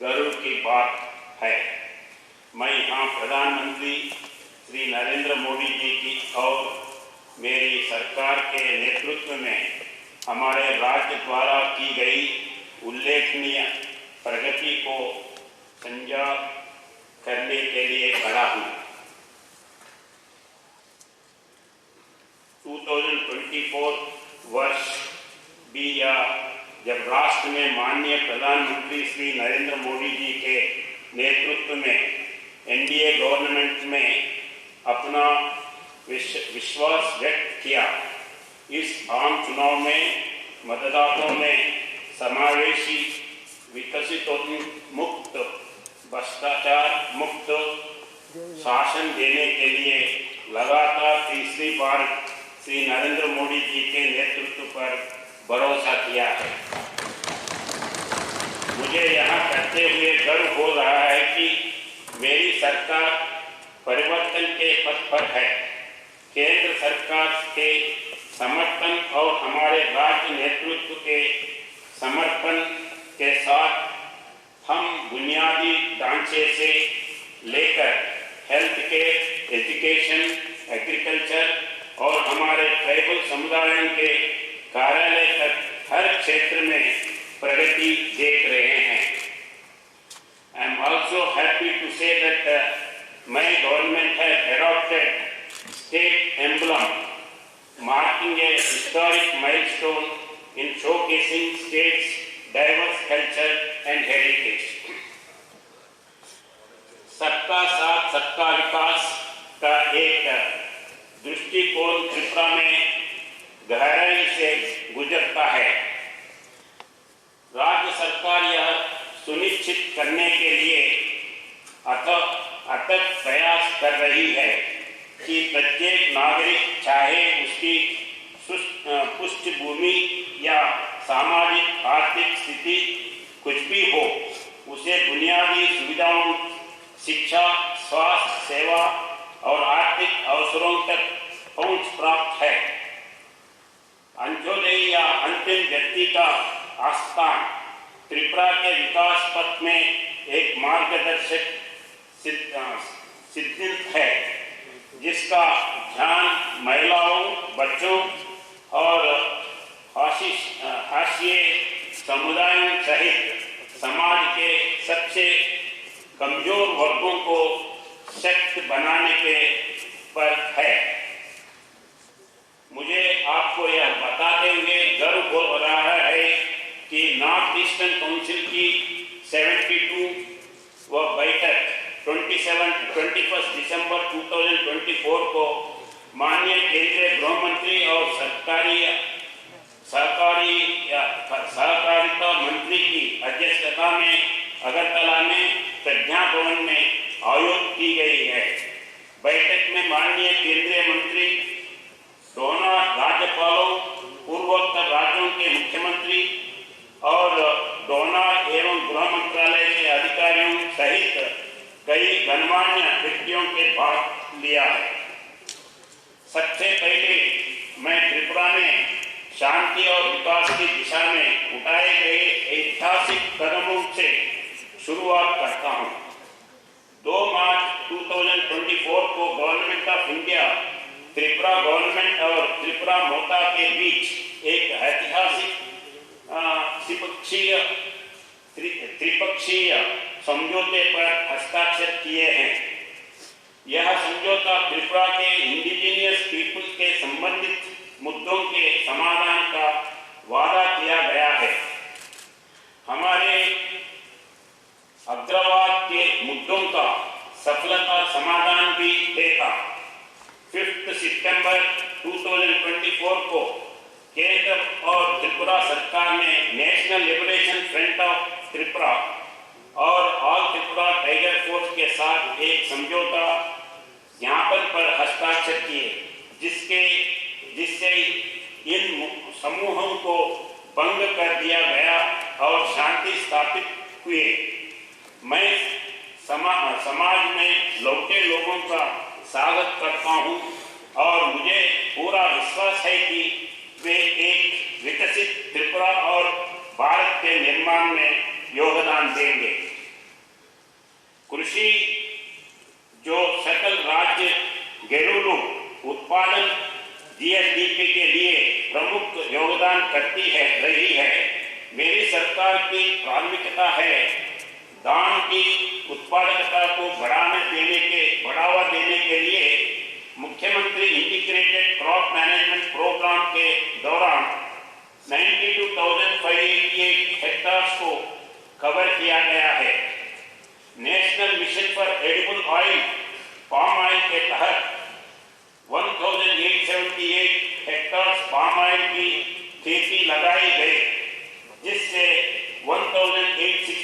गर्व की बात है। मैं यहाँ प्रधानमंत्री श्री नरेंद्र मोदी जी की और मेरी सरकार के नेतृत्व में हमारे राज्य द्वारा की गई उल्लेखनीय प्रगति को संजा करने के लिए खड़ा हूँ। दो हज़ार चौबीस वर्ष भी या जब राष्ट्र ने माननीय प्रधानमंत्री श्री नरेंद्र मोदी जी के नेतृत्व में एनडीए गवर्नमेंट में अपना विश-, विश्वास व्यक्त किया, इस आम चुनाव में मतदाताओं ने समावेशी, विकसित और मुक्त, भ्रष्टाचार मुक्त शासन देने के लिए लगातार तीसरी बार श्री नरेंद्र मोदी जी के नेतृत्व पर भरोसा किया है। मुझे यहाँ कहते हुए गर्व हो रहा है कि मेरी सरकार परिवर्तन के पथ पर है। केंद्र सरकार के समर्थन और हमारे राज्य नेतृत्व के समर्पण के साथ हम बुनियादी ढांचे से लेकर हेल्थ केयर, एजुकेशन, एग्रीकल्चर और हमारे ट्राइबल समुदायों के कार्यालय तक हर क्षेत्र में प्रगति देख रहे हैं। I am also happy to say that, uh, my government has adopted state emblem, marking a historic milestone in showcasing state's diverse culture and heritage. सबका साथ, सबका विकास का एक दृष्टिकोण त्रिपुरा में गहराई से गुजरता है। राज्य सरकार यह सुनिश्चित करने के लिए अथक, अथक प्रयास कर रही है कि प्रत्येक नागरिक, चाहे उसकी सुस-, अ, पृष्ठभूमि या सामाजिक आर्थिक स्थिति कुछ भी हो, उसे बुनियादी सुविधाओं, शिक्षा, स्वास्थ्य सेवा और आर्थिक अवसरों तक पहुंच प्राप्त है। अंत्योदय या अंतिम व्यक्ति का आस्थान त्रिपुरा के विकास पथ में एक मार्गदर्शक सिद्ध-, अ, सिद्धांत है, जिसका ध्यान महिलाओं, बच्चों और हाशिश-, अ, हाशिए समुदायों सहित समाज के सबसे कमजोर वर्गों को सशक्त बनाने के पर है। मुझे आपको यह बताते हुए गर्व हो रहा है कि नॉर्थ ईस्टर्न काउंसिल की सेवेंटी टू व बैठक twenty seven, twenty first December two thousand twenty four को माननीय केंद्रीय गृह मंत्री और सरकारी, सहकारी या सहकारिता मंत्री की अध्यक्षता में अगरतला में प्रज्ञा भवन में आयोजित की गई है। बैठक में माननीय केंद्रीय मंत्री, डोनार राज्यपालों, पूर्वोत्तर राज्यों के मुख्यमंत्री और डोनार एवं गृह मंत्रालय के अधिकारियों सहित कई गणमान्य व्यक्तियों के भाग लिया है। सबसे पहले मैं त्रिपुरा में शांति और विकास की दिशा में उठाए गए ऐतिहासिक कदमों से शुरुआत करता हूं। दो मार्च दो हज़ार चौबीस को गवर्नमेंट ऑफ इंडिया, त्रिपुरा गवर्नमेंट और त्रिपुरा मोर्चा के बीच एक ऐतिहासिक, अ, त्रिपक्षीय, त्रि-, त्रिपक्षीय समझौते पर हस्ताक्षर किए हैं। यह समझौता त्रिपुरा के इंडिजिनियस पीपल के संबंधित मुद्दों के समाधान का वादा किया गया है। हमारे अग्रवाद के मुद्दों का सफलता समाधान भी देखा। फ़िफ़्थ सितंबर दो हज़ार चौबीस को केंद्र और त्रिपुरा सरकार ने national liberation front of Tripura और ऑल त्रिपुरा टाइगर फोर्स के साथ एक समझौता ज्ञापन पर हस्ताक्षर किए, जिसके, जिससे इन मु-, समूहों को भंग कर दिया गया और शांति स्थापित हुए। मैं समा-, समाज में लौटे लोगों का स्वागत करता हूं और मुझे पूरा विश्वास है कि वे एक विकसित त्रिपुरा और भारत के निर्माण में योगदान देंगे। कृषि, जो सकल राज्य घरेलू उत्पादन, जीएसडीपी के लिए प्रमुख योगदान करती है, रही है, मेरी सरकार की प्राथमिकता है धान की उत्पादकता को बढ़ाने देने के, बढ़ावा देने के लिए मुख्यमंत्री इंटीग्रेटेड क्रॉप मैनेजमेंट प्रोग्राम के दौरान बानवे हज़ार पाँच सौ अट्ठासी हेक्टार्स को कवर किया गया है। National mission for edible oil, palm oil के तहत अठारह सौ अट्ठासी हेक्टार्स पाम ऑयल की खेती लगाई गई, जिससे अठारह सौ इक्यासी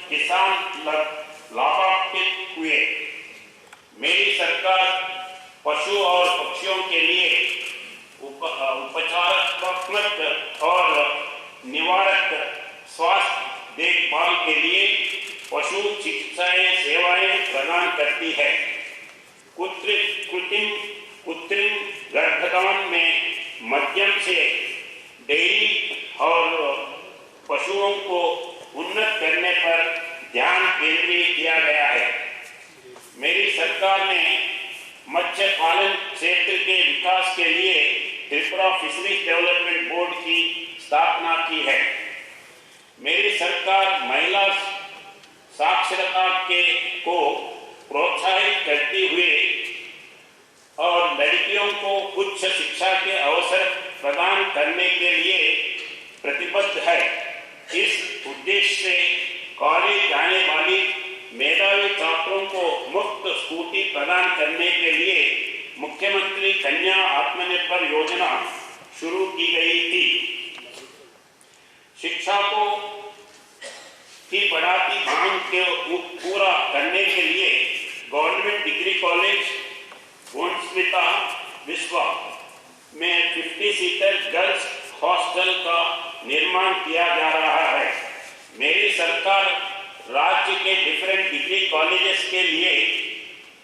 किसान ला-, लाभान्वित हुए। मेरी सरकार पशु और पक्षियों के लिए उप-, उपचारात्मक और निवारक स्वास्थ्य देखभाल के लिए पशु चिकित्साएं सेवाएं प्रदान करती है। कृत्रि-, कृत्रिम, कृत्रिम गर्भधान में माध्यम से डेयरी और पशुओं को उन्नत करने पर ध्यान केंद्रित किया गया है। मेरी सरकार ने मत्स्य पालन क्षेत्र के विकास के लिए त्रिपुरा फिशरीज डेवलपमेंट बोर्ड की स्थापना की है। मेरी सरकार महिला साक्षरता के, को प्रोत्साहित करते हुए और लड़कियों को उच्च शिक्षा के अवसर प्रदान करने के लिए प्रतिबद्ध है। इस उद्देश्य से कॉलेज जाने वाली मेधावी छात्रों को मुफ्त स्कूटी प्रदान करने के लिए मुख्यमंत्री कन्या आत्मनिर्भर योजना शुरू की गई थी। शिक्षा को की बढ़ती मांग के उ-, पूरा करने के लिए गवर्नमेंट डिग्री कॉलेज गोंडस्मिता विश्वा में फिफ्टी सीटर गर्ल्स हॉस्टल का निर्माण किया जा रहा है। मेरी सरकार राज्य के डिफरेंट डिग्री कॉलेजेस के लिए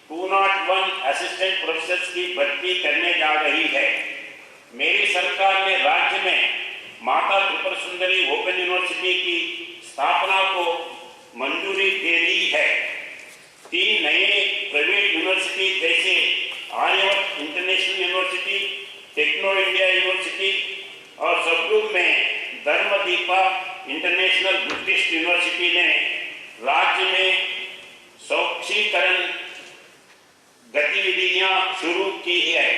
two nought one assistant professors की भर्ती करने जा रही है। मेरी सरकार ने राज्य में माता त्रिपुर सुंदरी ओपन यूनिवर्सिटी की स्थापना को मंजूरी दे दी है। तीन नए प्राइवेट यूनिवर्सिटी जैसे Aryavart international university, Techno India university और सबरूम में धर्मदीपा इंटरनेशनल बुद्धिस्ट यूनिवर्सिटी ने राज्य में शैक्षिकरण गतिविधियां शुरू की है।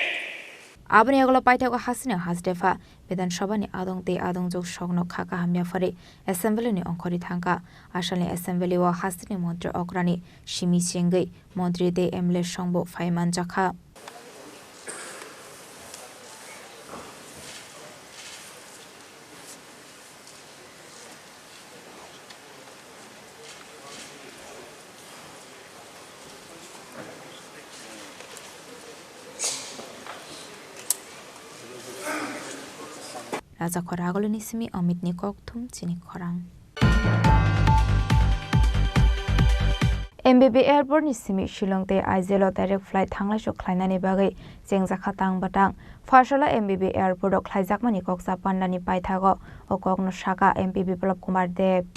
Aboni yagulo paithago hasini Hasdepa Bidhan Sabha ni adong tei adongjwk sokno kha kaham yaphari Assembly ni ongkhorwi thangkha. Asalni Assembly o hasini montri okrani simi chengwi montri tei M L A songbo phai manjakha. Rajakhor Agulini simi Omitni kokthum chini khorang. M B B airport ni simi Shillong tei Aizawl o direct flight thanglaisu khlainani bagwi chengjakha tang bwtang. Pharsalo M B B airport o khlaijakmani koksa pandani paithago o kokno sakha M P Biplab Kumar Deb.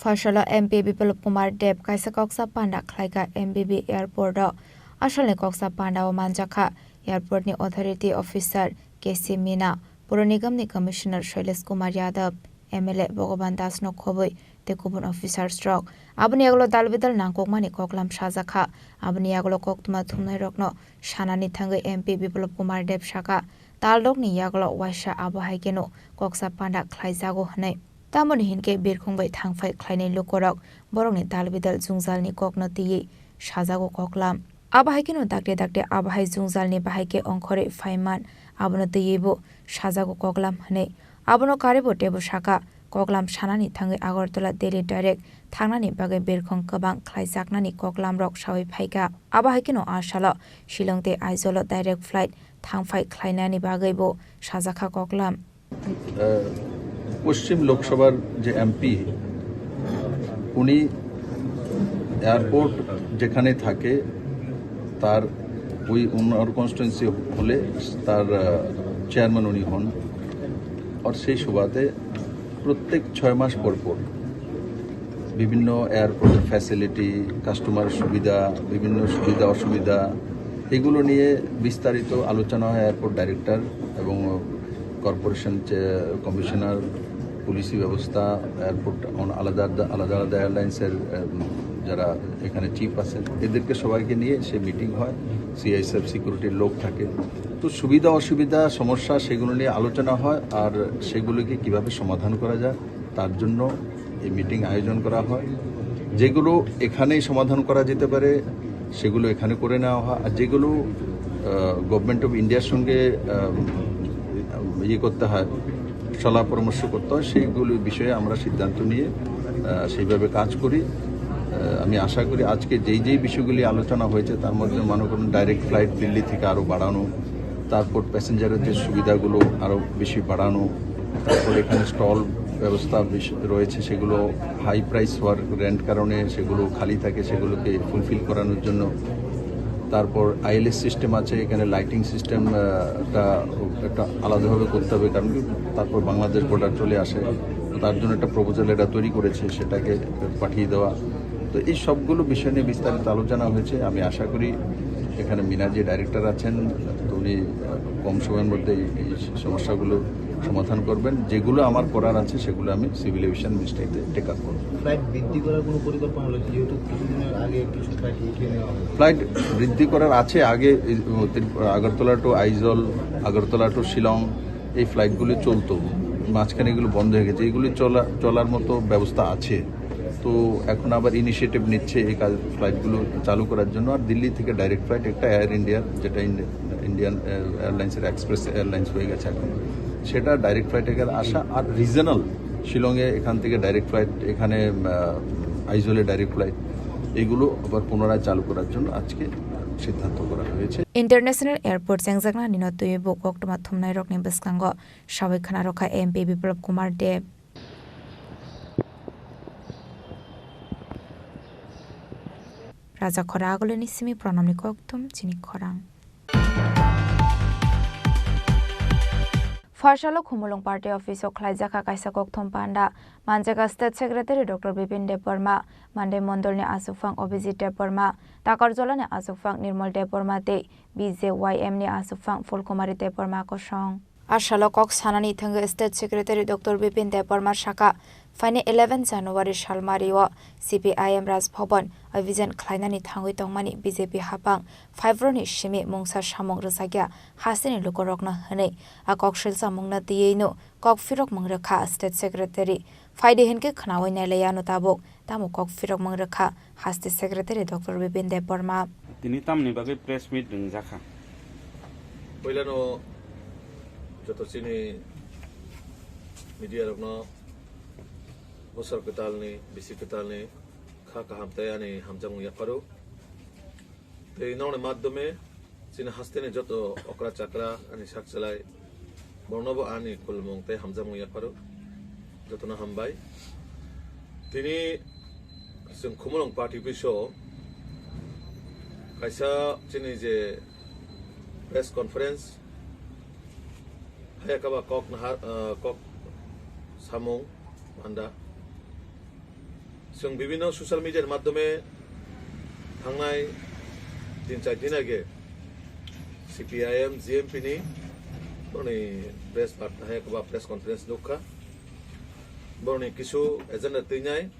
Pharsalo M P Biplab Kumar Deb kaisa koksa panda khlaikha M B B airport o. Asalni koksa panda o manjakha airport ni authority officer K C Mina, Puro Nigamni Commissioner Shailesh Kumar Yadav, M L A Bhagavan Das no khobwi tei kubun officers rok. Aboni yagulo dal bidal nangkukmani koklam sajakha. Aboni yagulo koktwma thumnairokno sanani thangwi M P Biplab Kumar Deb sakha, talrokni yagulo waisa abo hai kheno koksa panda khlaijago hwnwi. Tamoni hinkhe birkhung bai thangphai khlainai lukorok borokni dal bidal jwngjalni kokno twiwi sajago koklam. Abo hai kheno dakti dakti abo hai jwngjalni bahai khe ongkhorwi phaiman, abono twiwibo sajago koklam hwnwi. Abono karibo teibo sakha, koklam sanani thangwi Agartala Delhi direct thangnani bagwi birkhung kwbang khlaijaknani koklamrok sawi phaikha. Abo hai kheno a salo Shillong tei Aizawl o direct flight thangphai khlainani bagwibo sajakha koklam. আহ, পশ্চিম লোকসভার যে এমপি, উনি এয়ারপোর্ট যেখানে থাকে, তার ওই ওনার কনস্টিটুয়েন্সি হলে তার, আহ, চেয়ারম্যান উনি হন। আর সেই সুবাদে প্রত্যেক ছয় মাস পর পর বিভিন্ন এয়ারপোর্টের ফ্যাসিলিটি, কাস্টমার সুবিধা, বিভিন্ন সুবিধা অসুবিধা, এগুলো নিয়ে বিস্তারিত আলোচনা হয় এয়ারপোর্ট ডাইরেক্টর এবং কর্পোরেশন চে-, কমিশনার, পুলিশি ব্যবস্থা, এয়ারপোর্ট, অন-, আলাদা আলাদা, আলাদা আলাদা এয়ারলাইন্সের, এম, যারা এখানে চিফ আছেন, এদেরকে সবাইকে নিয়ে সে মিটিং হয়। সিআইএসএফ সিকিউরিটির লোক থাকে। তো সুবিধা অসুবিধা, সমস্যা, সেগুলো নিয়ে আলোচনা হয়, আর সেগুলোকে কিভাবে সমাধান করা যায়, তার জন্য এই মিটিং আয়োজন করা হয়। যেগুলো এখানেই সমাধান করা যেতে পারে, সেগুলো এখানে করে নেওয়া হয়, আর যেগুলো, আহ, গভর্নমেন্ট অফ ইন্ডিয়ার সঙ্গে, আহ, ইয়ে করতে হয়, সলা পরামর্শ করতে হয়, সেইগুলো বিষয়ে আমরা সিদ্ধান্ত নিয়ে, আহ, সেইভাবে কাজ করি। আহ, আমি আশা করি আজকে যেই যেই বিষয়গুলি আলোচনা হয়েছে, তার মধ্যে মনে করুন, ডাইরেক্ট ফ্লাইট দিল্লি থেকে আরও বাড়ানো, তারপর প্যাসেঞ্জারের যে সুবিধাগুলো আরও বেশি বাড়ানো, তারপর এখানে স্টল ব্যবস্থা বেশ- রয়েছে, সেগুলো হাই প্রাইস হওয়ার রেন্ট কারণে সেগুলো খালি থাকে, সেগুলোকে ফুলফিল করানোর জন্য। তারপর আইএলএস সিস্টেম আছে, এখানে লাইটিং সিস্টেম, আহ, একটা, একটা আলাদাভাবে করতে হবে, কারণ কি, তারপর বাংলাদেশ বর্ডার চলে আসে। তো তার জন্য একটা প্রপোজাল এটা তৈরি করেছে, সেটাকে পাঠিয়ে দেওয়া। তো এই সবগুলো বিষয় নিয়ে বিস্তারিত আলোচনা হয়েছে। আমি আশা করি এখানে মিনা যে ডাইরেক্টর আছেন, তো উনি, আহ, কম সময়ের মধ্যে এই, এই সমস্যাগুলো সমাধান করবেন। যেগুলো আমার করার আছে, সেগুলো আমি সিভিল এভিয়েশন মিনিস্ট্রিতে টেক আপ করব। ফ্লাইট বৃদ্ধি করার কোনো পরিকল্পনা রয়েছে, যেহেতু কিছুদিনের আগে কিছু ফ্লাইট উঠিয়ে নেওয়া হয়েছে? ফ্লাইট বৃদ্ধি করার আছে, আগে এই, উম, ত্রিপুরা, আগরতলা টু আইজল, আগরতলা টু শিলং, এই ফ্লাইটগুলি চলতো, মাঝখানে এগুলো বন্ধ হয়ে গেছে। এগুলি চলা, চলার মতো ব্যবস্থা আছে। তো এখন আবার ইনিশিয়েটিভ নিচ্ছে এই কাজ, ফ্লাইটগুলো চালু করার জন্য। আর দিল্লি থেকে ডাইরেক্ট ফ্লাইট একটা এয়ার ইন্ডিয়ার, যেটা ইন্ডি-, ইন্ডিয়ান এয়ার-, এয়ারলাইন্সের এক্সপ্রেস এয়ারলাইন্স হয়ে গেছে এখন, সেটা ডাইরেক্ট ফ্লাইট এখানে আসা। আর রিজনাল শিলংয়ে এখান থেকে ডাইরেক্ট ফ্লাইট, এখানে, আহ, আইজলে ডাইরেক্ট ফ্লাইট, এগুলো আবার পুনরায় চালু করার জন্য আজকে সিদ্ধান্ত করা হয়েছে। International Airport chengjaknani no twiwi bo koktwma thumnairokni bwskango sawi khna rwkha M P Biplab Kumar Deb. Raja Khora Agulini simi Pranamni kokthum chini khorang. Pharsalo Khumulwng Party Office o khlaijakha kaisa kokthum panda. Manjakha State Secretary Doctor Bipin Debbarma, Mandai Mondolni Achukphang Abhijit Debbarma, Takarjolani Achukphang Nirmal Debbarma tei B J Y M ni Achukphang Phulkumari Debbarma kosong. A salo kok sanani thangwi State Secretary Doctor Bipin Debbarma sakha, phaini eleven January salmario C P I M Raj Bhavan abhijan khlainani thangwi tongmani B J P hapang five roni simi mungsa samung rwjakya hasteni lukurokno hwnwi a kok silchamungno twiwi'-no kok phirokmung rwkha State Secretary. Phaidi hinkhe khnaui nailaiya'-no tabuk tamo kok phirokmung rwkha haste Secretary Doctor Bipin Debbarma. Tini tamni bagwi press meet rwngjakha? Puilano Joto chini media rokno bosor kwtalni, bisi kwtalni kha kaham tei ani hamjakmung yapharo. Tei nokni madhyome chini hasteni joto okra chakra ani sak chalai borokno bo ani khulumung tei hamjakmung yapharo. Jotono hambai. Tini chwng Khumulwng party office o kaisa chini je press conference haya kaba kok nahar, ah, kok samung manda. Chwng bibhinno social media ni madhyome thangnai tin char din age C P I M G M P ni borokni press bar haya kaba press conference nukha. Borokni kisu agenda twinai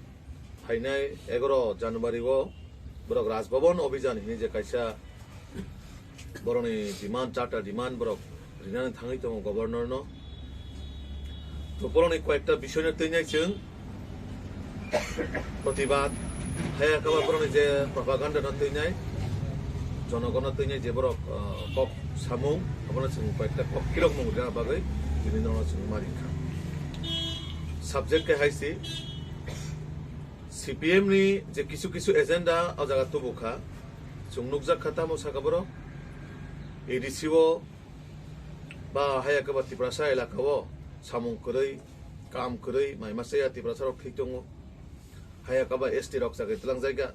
phainai egaro January o borok Raj Bhavan Abhijan hini je kaisa borokni demand, charter demand borok rinani thangwi tongo governor no. To borokni koyekta bisoy no twinai chwng protibad haya kaba borokni je propaganda no twinai, jonogon no twinai je borok, ah, kok samung abono chwng koyekta kok khilokmung rina bagwi tini nono chwng ma rinkha. Subject khe hai se C P M ni je kisu kisu agenda o jaga tubu kha, chwng nukjak kha tamo saka borok A D C o ba haya kaba Tiprasa elaka o samung kwrwi, kam kwrwi, mai masa ya Tiprasa rok thwi tongo. Haya kaba S T rok chakri tlang jaga.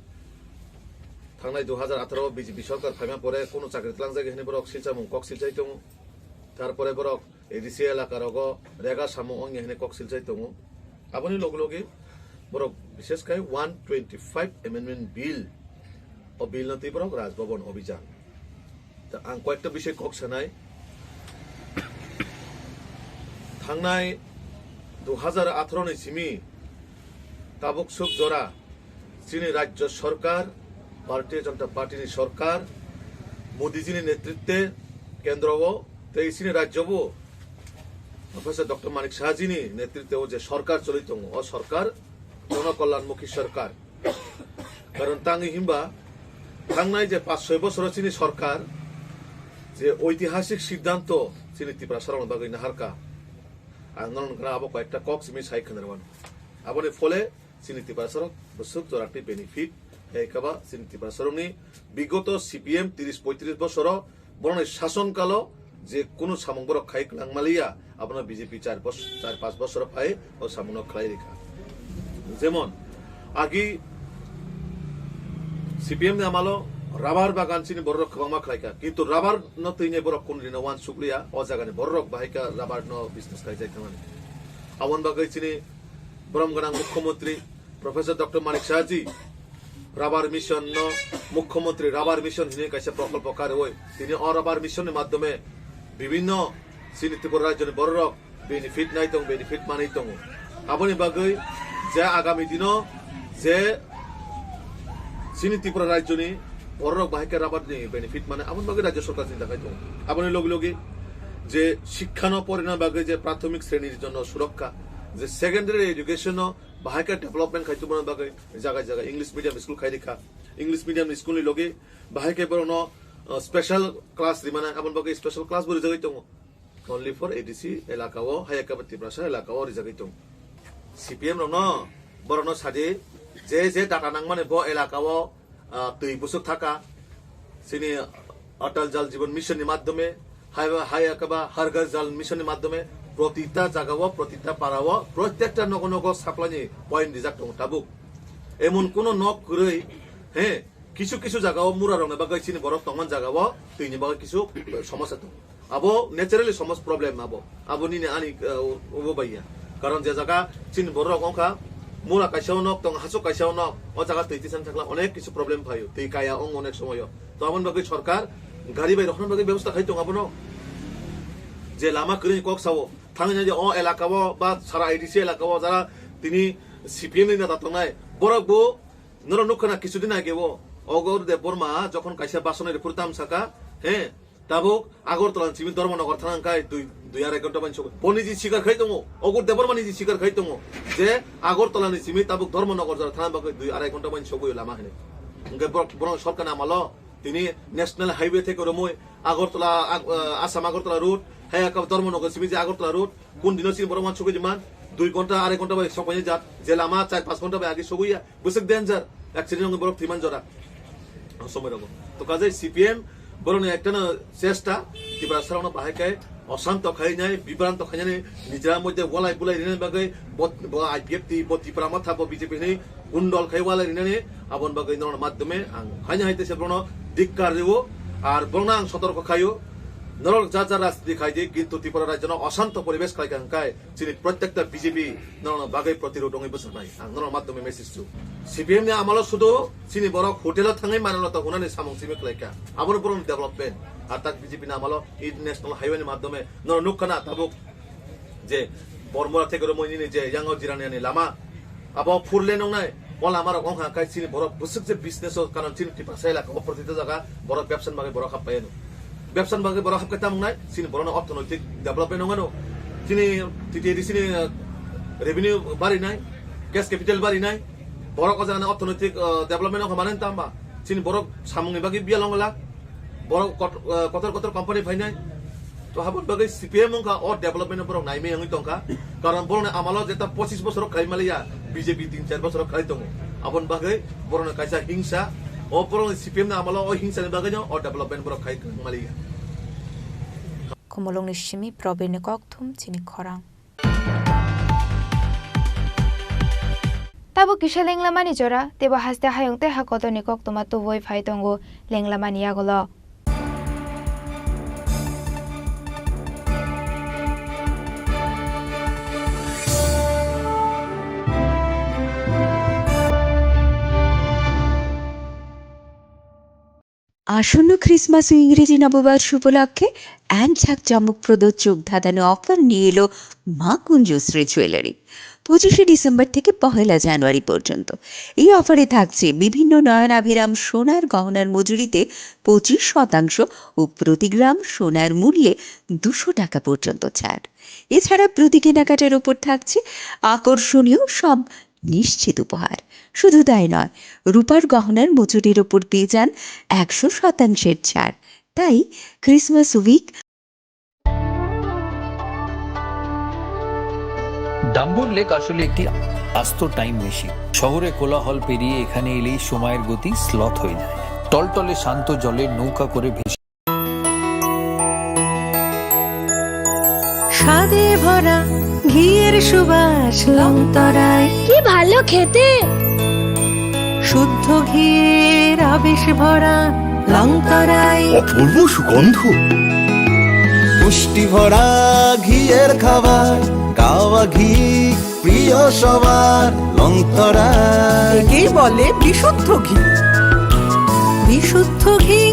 Thangnai dui hajar atharo o B J P sorkar phaima pore kunu chakri tlang jaga hwnwi borok silchamung kok silchai tongo. Tarpore borok A D C elaka rogo rega samung ongya hwnwi kok silchai tongo. Aboni logi logi borok bishes khai one twenty five amendment bill, o bill no twi borok Raj Bhavan Abhijan. Ta ang koyekta bisoi kok sanai. Thangnai dui hajar atharo ni simi tabuk suk jora chini rajya sorkar, Bharatiya Janata Party ni sorkar, Modi ji ni netritwe kendro o tei chini rajya bo Professor Doctor Manik Saha ji ni netritwe o je sorkar choli tongo, o sorkar jonokolyanmukhi sorkar. Karon tangwi himba thangnai je paanch soi bosoro chini sorkar je oitihasik siddhanto chini Tiprasa rokni bagwi naharka. Ang nono nukna abo koyekta kok simi sai khna rwmani. Aboni phole chini Tiprasa rok bwswk joratwi benefit hai kaba chini Tiprasa rokni bigoto C P M tris poitris bosoro borokni sason kalo je kunu samung borok khai kwlang maliya, abono B J P char bos-, char panch bosor phai o samungno khlai rikha. Jemon, agi C P M ni amalo rubber bagan chini borok kwbangma khlaikha, kintu rubber no twinai borok kunu rina uansukliya, o jagani borok bahaikha rubber no business khlaijak thangmani. Aboni bagwi chini borom gwnang mukhyamantri Professor Doctor Manik Saha ji rubber mission no mukhyamantri rubber mission hinwi kaisa prokolpo kariwi tini o rubber mission ni madhyome bibhinno chini Tripura rajyoni bororok benefit nai tong, benefit manwi tongo. Aboni bagwi je agami dino je chini Tripura rajyoni bororok bahai khe rubber ni benefit mane aboni bagwi rajya sorkar chinta khai tongo. Aboni logi logi je shikha no porina bagwi je prathomik sreni jonno surokha, je secondary education no bahai khe development khai tongmani bagwi jaga jaga English medium school khai rikha. English medium ni school ni logi bahai khe borokno, uh, special class rimana, aboni bagwi special class bo rijagwi tongo. Only for A D C elaka o, hai ekaba Tiprasa elaka o rijagwi tongo. C P M rokno, borokno sadi, je je data nangmani bo elaka o, ah, twi busuk thaka, chini Atal Jal Jeevan Mission ni madhyome, hai, hai ekaba Har Ghar Jal Mission ni madhyome, protita jaga o, protita para o, protekta nogo nogo supply ni point rijak tongo tabuk. Emon kuno nok kwrwi, he, kisu kisu jaga o mura rokni bagwi chini borok tongmani jaga o twi ni bagwi kisu somosya tongo. Abo naturally somos problem abo. Abo nini ani, uh, obo bai ya. Karon je jaga chini borok wngkha mura kaisa o nok tong, hasuk kaisa o nok, o jaga twi tisan thakla onek kisu problem phaio. Twi kaya ong onek somoyo. To aboni bagwi sorkar gari bai rokhna bagwi bebosta khai tong abono. Je lama kwrwi kok sao. Thangwi nai je o elaka o ba sara A D C elaka o jara tini C P M ni neta tongnai. Borok bo norok nukha na kisu din age o. Ogor Debbarma jokhon kaisa basonai rephuru tam saka, he, tabuk Agartala ni simi Dharmanagar thana hwnkhe dui, dui arai ghonta mani sogwi. Bo niji sikar khai tongo. Ogor Debbarma niji sikar khai tongo. Je Agartala ni simi tabuk Dharmanagar jora thana bagwi dui arai ghonta mani sogwi lama hinwi. Hwnkhe borok, borok sorkar ni amalo tini National Highway theke romwi Agartala, Ag-, ah, Assam Agartala road, Haya ka dormo nogo simi je Agartala road, kun dino sini borok man sugui man, dui ghonta, arai ghonta bai sokoi jat, je lama char panch ghonta bai agi sugui ya, bwswk danger, accident wngwi borok thwi man jora. Somoi rogo. To kaje C P M borokni ekta no chesta, Tiprasa rokno bahai kai, osanto khainai, bibranto khainani, nijra moddhe walai bulai rinani bagwi, bo, bo I P F T, bo Tipra Motha, bo B J P ni gundol khai walai rinani, aboni bagwi norok madhyome ang haino hai tese borokno dikkar rio, ar borokno ang sotorko khaio, norok ja ja rajniti khai di, kintu Tripura rajyono osanto poribesh khlai kha hwnkhe chini prottekta B J P norokno bagwi protirod wngwi bwsaknai, ang norok madhyome message su. C P M ni amalo sudu chini borok hotel o thangwi manwlata hwnani samung simi khlai kha, abono borokni development, ar tak B J P ni amalo international highway ni madhyome norok nuk khana tabuk je Bormura theke Romoini ni je yango Jirania ni lama, abo four lane wngnai, o lama rok wngkha khe chini borok bwswk je business o, karon chini Tiprasa elaka o protita jaga borok bebsa ni bagwi borok hap pai ano. Bebsa ni bagwi borok hap khe tamo wngnai, chini borokno orthonoitik development wngano. Chini T T A D C ni, eh, revenue barinai, cash capital barinai, borok o jaga ni orthonoitik, eh, development wngkha mani tamba chini borok samung ni bagwi biyal wngla. Borok kot-, eh, kotor kotor company phainai. To haboni bagwi C P M wngkha o development borok naimai wngwi tongkha. Karon borokni amalo jeta pochis bosor khai maliya, B J P tin char bosor khai tongo. Aboni bagwi borokni kaisa hingsa, o borokni C P M ni amalo o hingsa ni bagwino o development borok khai maliya. Khumulwngni simi Probirni kokthum chini khorang. Tabuk kisa lenglamani jora, teibo haste hayung tei ha kotorni koktwma tubui phai tongo lenglamani yagulo. আসন্ন ক্রিসমাস ও ইংরেজি নববর্ষ উপলক্ষে এক ঝাঁক চমকপ্রদ চোখ ধাঁধানো অফার নিয়ে এলো মা কুঞ্জশ্রী জুয়েলারি। পঁচিশে ডিসেম্বর থেকে পহেলা জানুয়ারি পর্যন্ত এই অফারে থাকছে বিভিন্ন নয়নাভিরাম সোনার গহনার মজুরিতে পঁচিশ শতাংশ ও প্রতি গ্রাম সোনার মূল্যে দুশো টাকা পর্যন্ত ছাড়। এছাড়া প্রতি কেনাকাটার উপর থাকছে আকর্ষণীয় সব নিশ্চিত উপহার। শুধু তাই নয়, রূপার গহনার মজুরির উপর পেয়ে যান একশো শতাংশের ছাড়। তাই ক্রিসমাস উইক ডাম্বুর লেক আসলে একটি আস্ত টাইম মেশিন। শহরে কোলাহল পেরিয়ে এখানে এলেই সময়ের গতি স্লথ হয়ে যায়। টলটলে শান্ত জলের নৌকা করে ভেসে স্বাদে ভরা ঘিয়ের সুবাস লংতরায়। কি ভালো খেতে! শুদ্ধ ঘিয়ের আবেশ ভরা লংতরায়। অপূর্ব সুগন্ধ। পুষ্টি ভরা ঘিয়ের খাবার, গাওয়া ঘি প্রিয় সবার লংতরায়। একেই বলে বিশুদ্ধ ঘি। বিশুদ্ধ ঘি,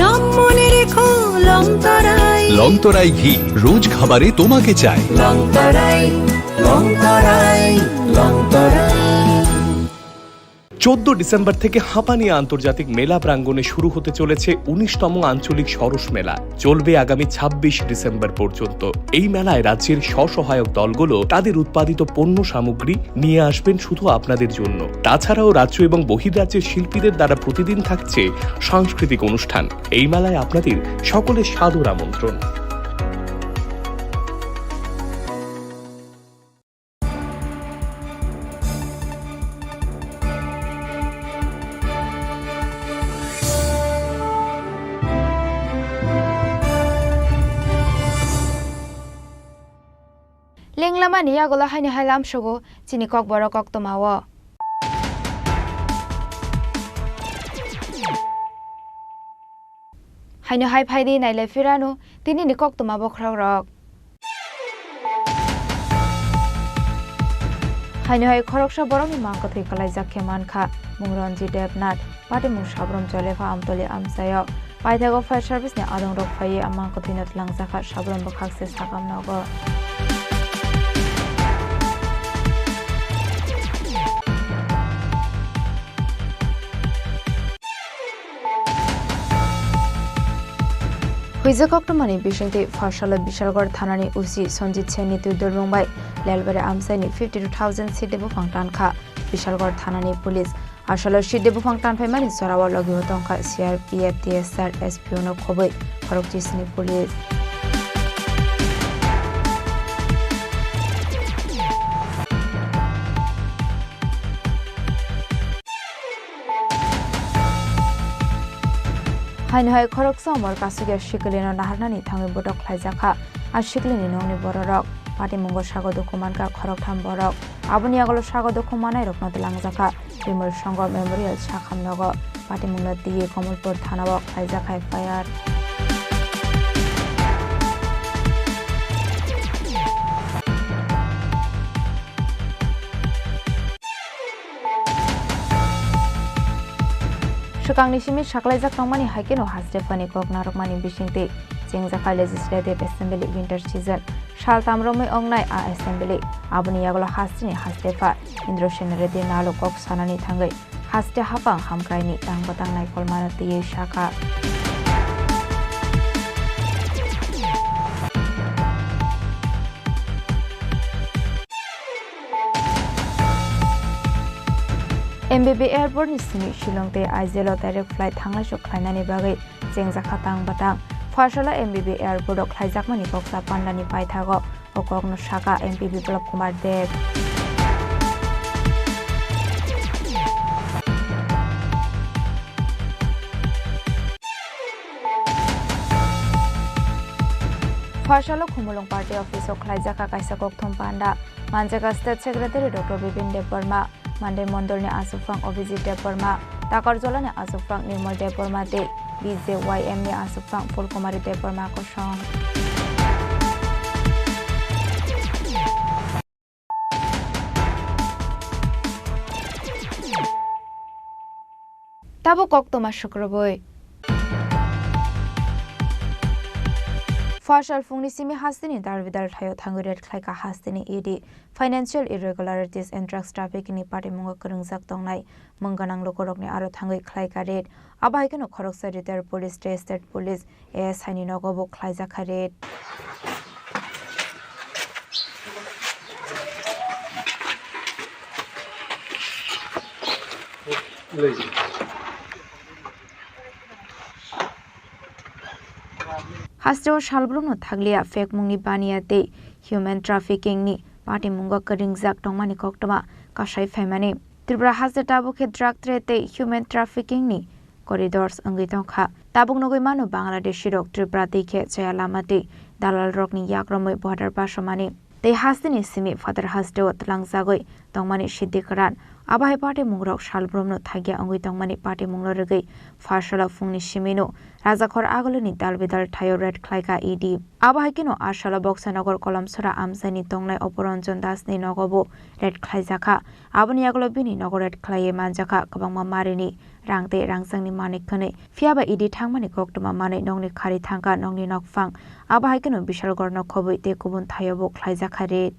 নাম মনে রেখো লংতরায়। লংতরাই ঘি, রোজ খাবারে তোমাকে চাই। লংতরায়, লংতরায়, লংতরায়। চোদ্দ ডিসেম্বর থেকে হাঁপানিয়া আন্তর্জাতিক মেলা প্রাঙ্গণে শুরু হতে চলেছে উনিশতম আঞ্চলিক সরস মেলা। চলবে আগামী ছাব্বিশ ডিসেম্বর পর্যন্ত। এই মেলায় রাজ্যের স্বসহায়ক দলগুলো তাদের উৎপাদিত পণ্য সামগ্রী নিয়ে আসবেন শুধু আপনাদের জন্য। তাছাড়াও রাজ্য এবং বহির্রাজ্যের শিল্পীদের দ্বারা প্রতিদিন থাকছে সাংস্কৃতিক অনুষ্ঠান। এই মেলায় আপনাদের সকলের সাদর আমন্ত্রণ। Lenglamani yagulo haino hai lamsogo chini kokborok koktwmao. Haino hai phaidi nailai phirano tinini koktwma bokhorokrok. Haino hai khoroksa borokni mang kwthwi kwlaijak khe mankha, mung Ranjit Debnath, patimung Sabram Jolepha Amtoli amchaio. Paithago fire service ni adongrok phaiwi a mang kwthwino twlangjakha, Sabram bwkhak se sakam nogo. Huijak koktwmani bisingtwi Pharsalo Bishalgarh thanani O C Sanjit Sen ni twi dulmung bai Lelbari amchaini fifty two thousand side buphang tankha Bishalgarh thanani police. Asalo side buphang tanphaimani jorao logi o tongkha C R P F, T S R, S P O no khobwi khorokchisni police. Haino hai khoroksa umor kasugya siklino naharnani thangwi botok khlaijakha. A siklini nokni bororok patimungo sago dukhu mankha khoroktham borok. Aboni yagulo sago dukhu manairokno twlangjakha. Bimal Songho Memorial Sakham nogo patimungno twiwi Kamalpur thanao khlaijak F I R. Swkangni simi saklaijak tongmani hai kheno haste phani kok narwkmani bisingtwi chengjakha Legislative Assembly winter season. Saltam romwi wngnai a assembly. Aboni yagulo hasteni haste pha Indrasen Reddy Nalu kok sanani thangwi haste haphang hamkraini tang bwtang naikolmano twiwi sakha. M B B airport ni simi Shillong tei Aizawl o direct flight thanglaisu khlainani bagwi chengjakha tang bwtang. Pharsalo M B B airport o khlaijakmani koksa pandani paithago o kokno sakha M P Biplab Kumar Deb. Pharsalo Khumulwng party office o khlaijakha kaisa kokthum panda. Manjakha State Secretary Doctor Bipin Debbarma, Mandai Mondolni Achukphang Abhijit Debbarma, Takarjolani Achukphang Nirmal Debbarma tei B J Y M ni Achukphang Phulkumari Debbarma kosong. Tabuk koktwma sukrubwi. Pharsal phungni simi hasteni dalbidal thaio thangwi raid khlaikha hasteni E D. Financial irregularities and drugs trafficking ni patimungo kwrwngjak tongnai mung gwnang lukurokni aro thangwi khlaikha raid. Abo hai kheno khoroksa retired police tei state police A S I ni nogo bo khlaijakha raid. Hasteo salbrumno thakliya phekmungni baniya tei human trafficking ni patimungo kwrwngjak tongmani koktwma kasai phaimani. Tripura haste tabuk khe drug trade tei human trafficking ni corridors wngwi tongkha. Tabuk nugwi mano Bangladeshi rok Tripura twi khe chaya lama twi dalal rokni yak romwi border pasomani tei hasteni simi phatar hasteo twlangjagwi tongmani siddi kwran. Abo hai patimungrok salbrumno thakya wngwi tongmani patimungno rwgwi pharsalo phungni simino Rajakhor Agulini dalbidal thaio raid khlaikha E D. Abo hai kheno Asala Boksanagar Kolomsora amchaini tongnai Oporanjan Dasni nogo bo raid khlaijakha. Aboni yagulo bini nogo raid khlaiwi manjakha kwbangma marini rang tei rangchakni manwi khwnwi. Phiyaba E D thangmani koktwma manwi nokni khari thangkha nokni nokphang. Abo hai kheno Bishalgarhno khobwi tei kubun thaio bo khlaijakha raid.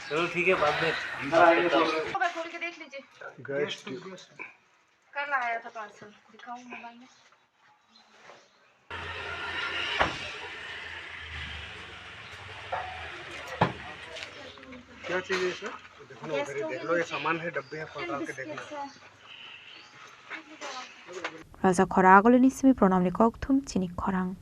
चलो ठीक है, बाद में हम बात करता हूँ। खोल के देख लीजिए। Gas tube. कल आया था पार्सल, दिखाऊं मोबाइल में। क्या चाहिए सर? देखो ना, उधर ही देख लो, ये सामान है, डब्बे हैं, खोल के देख लो। Rajakhor Agulini simi pranamni kokthum chini khorang.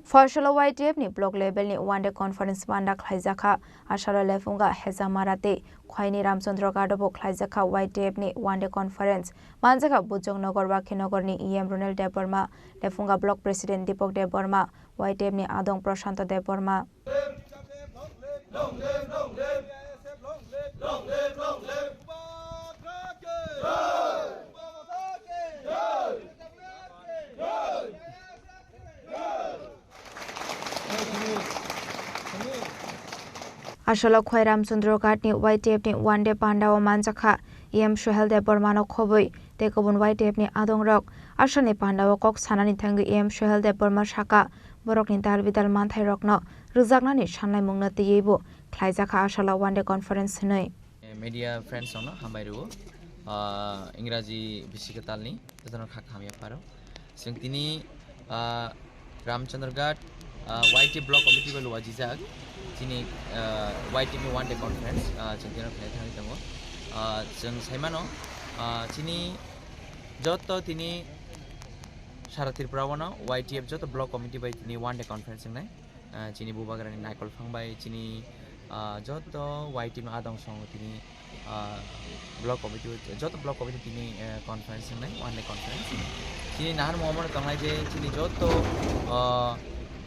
Pharsalo Y T F ni block level ni one day conference panda khlaijakha. Asalo Lefunga Hezamara tei Khwaini Ramchandra Gado bo khlaijakha Y T F ni one day conference. Manjakha Bujong Nogor Wakhi Nogor ni E M Ronel Debbarma, Lefunga Block President Deepak Debbarma, Y T F ni adong Prashanto Debbarma. Asalo Khwai Ramchandra Ghat ni Y T F ni one day panda o manjakha E M Sohel Debbarma no khobwi tei kubun Y T F ni adongrok. Asal ni panda o kok sanani thangwi E M Sohel Debbarma saka, borokni dal bidal manthai rokno rwjaknani sanlaimungno twiwi bo khlaijakha Asalo one day conference hinwi. Media friends rokno hambai rwo, ah, Ingraji bisi kwtalni jotono kha hamya pharo. Chwng tini, ah, Ramchandra Ghat, ah, Y T block committee bai luajijak chini, ah, Y T ni one day conference, ah, chwng tini khlai thangwi tongo. Ah, chwng saimano, ah, chini joto tini sara Tripura o no Y T F joto block committee bai tini one day conference wngnai. Ah, chini bubagrani naikol phang bai chini, ah, joto Y T F no adong songo tini, ah, block committee, joto block committee tini, eh, conference wngnai, one day conference. Chini naharmo omono tongnai je chini joto, ah,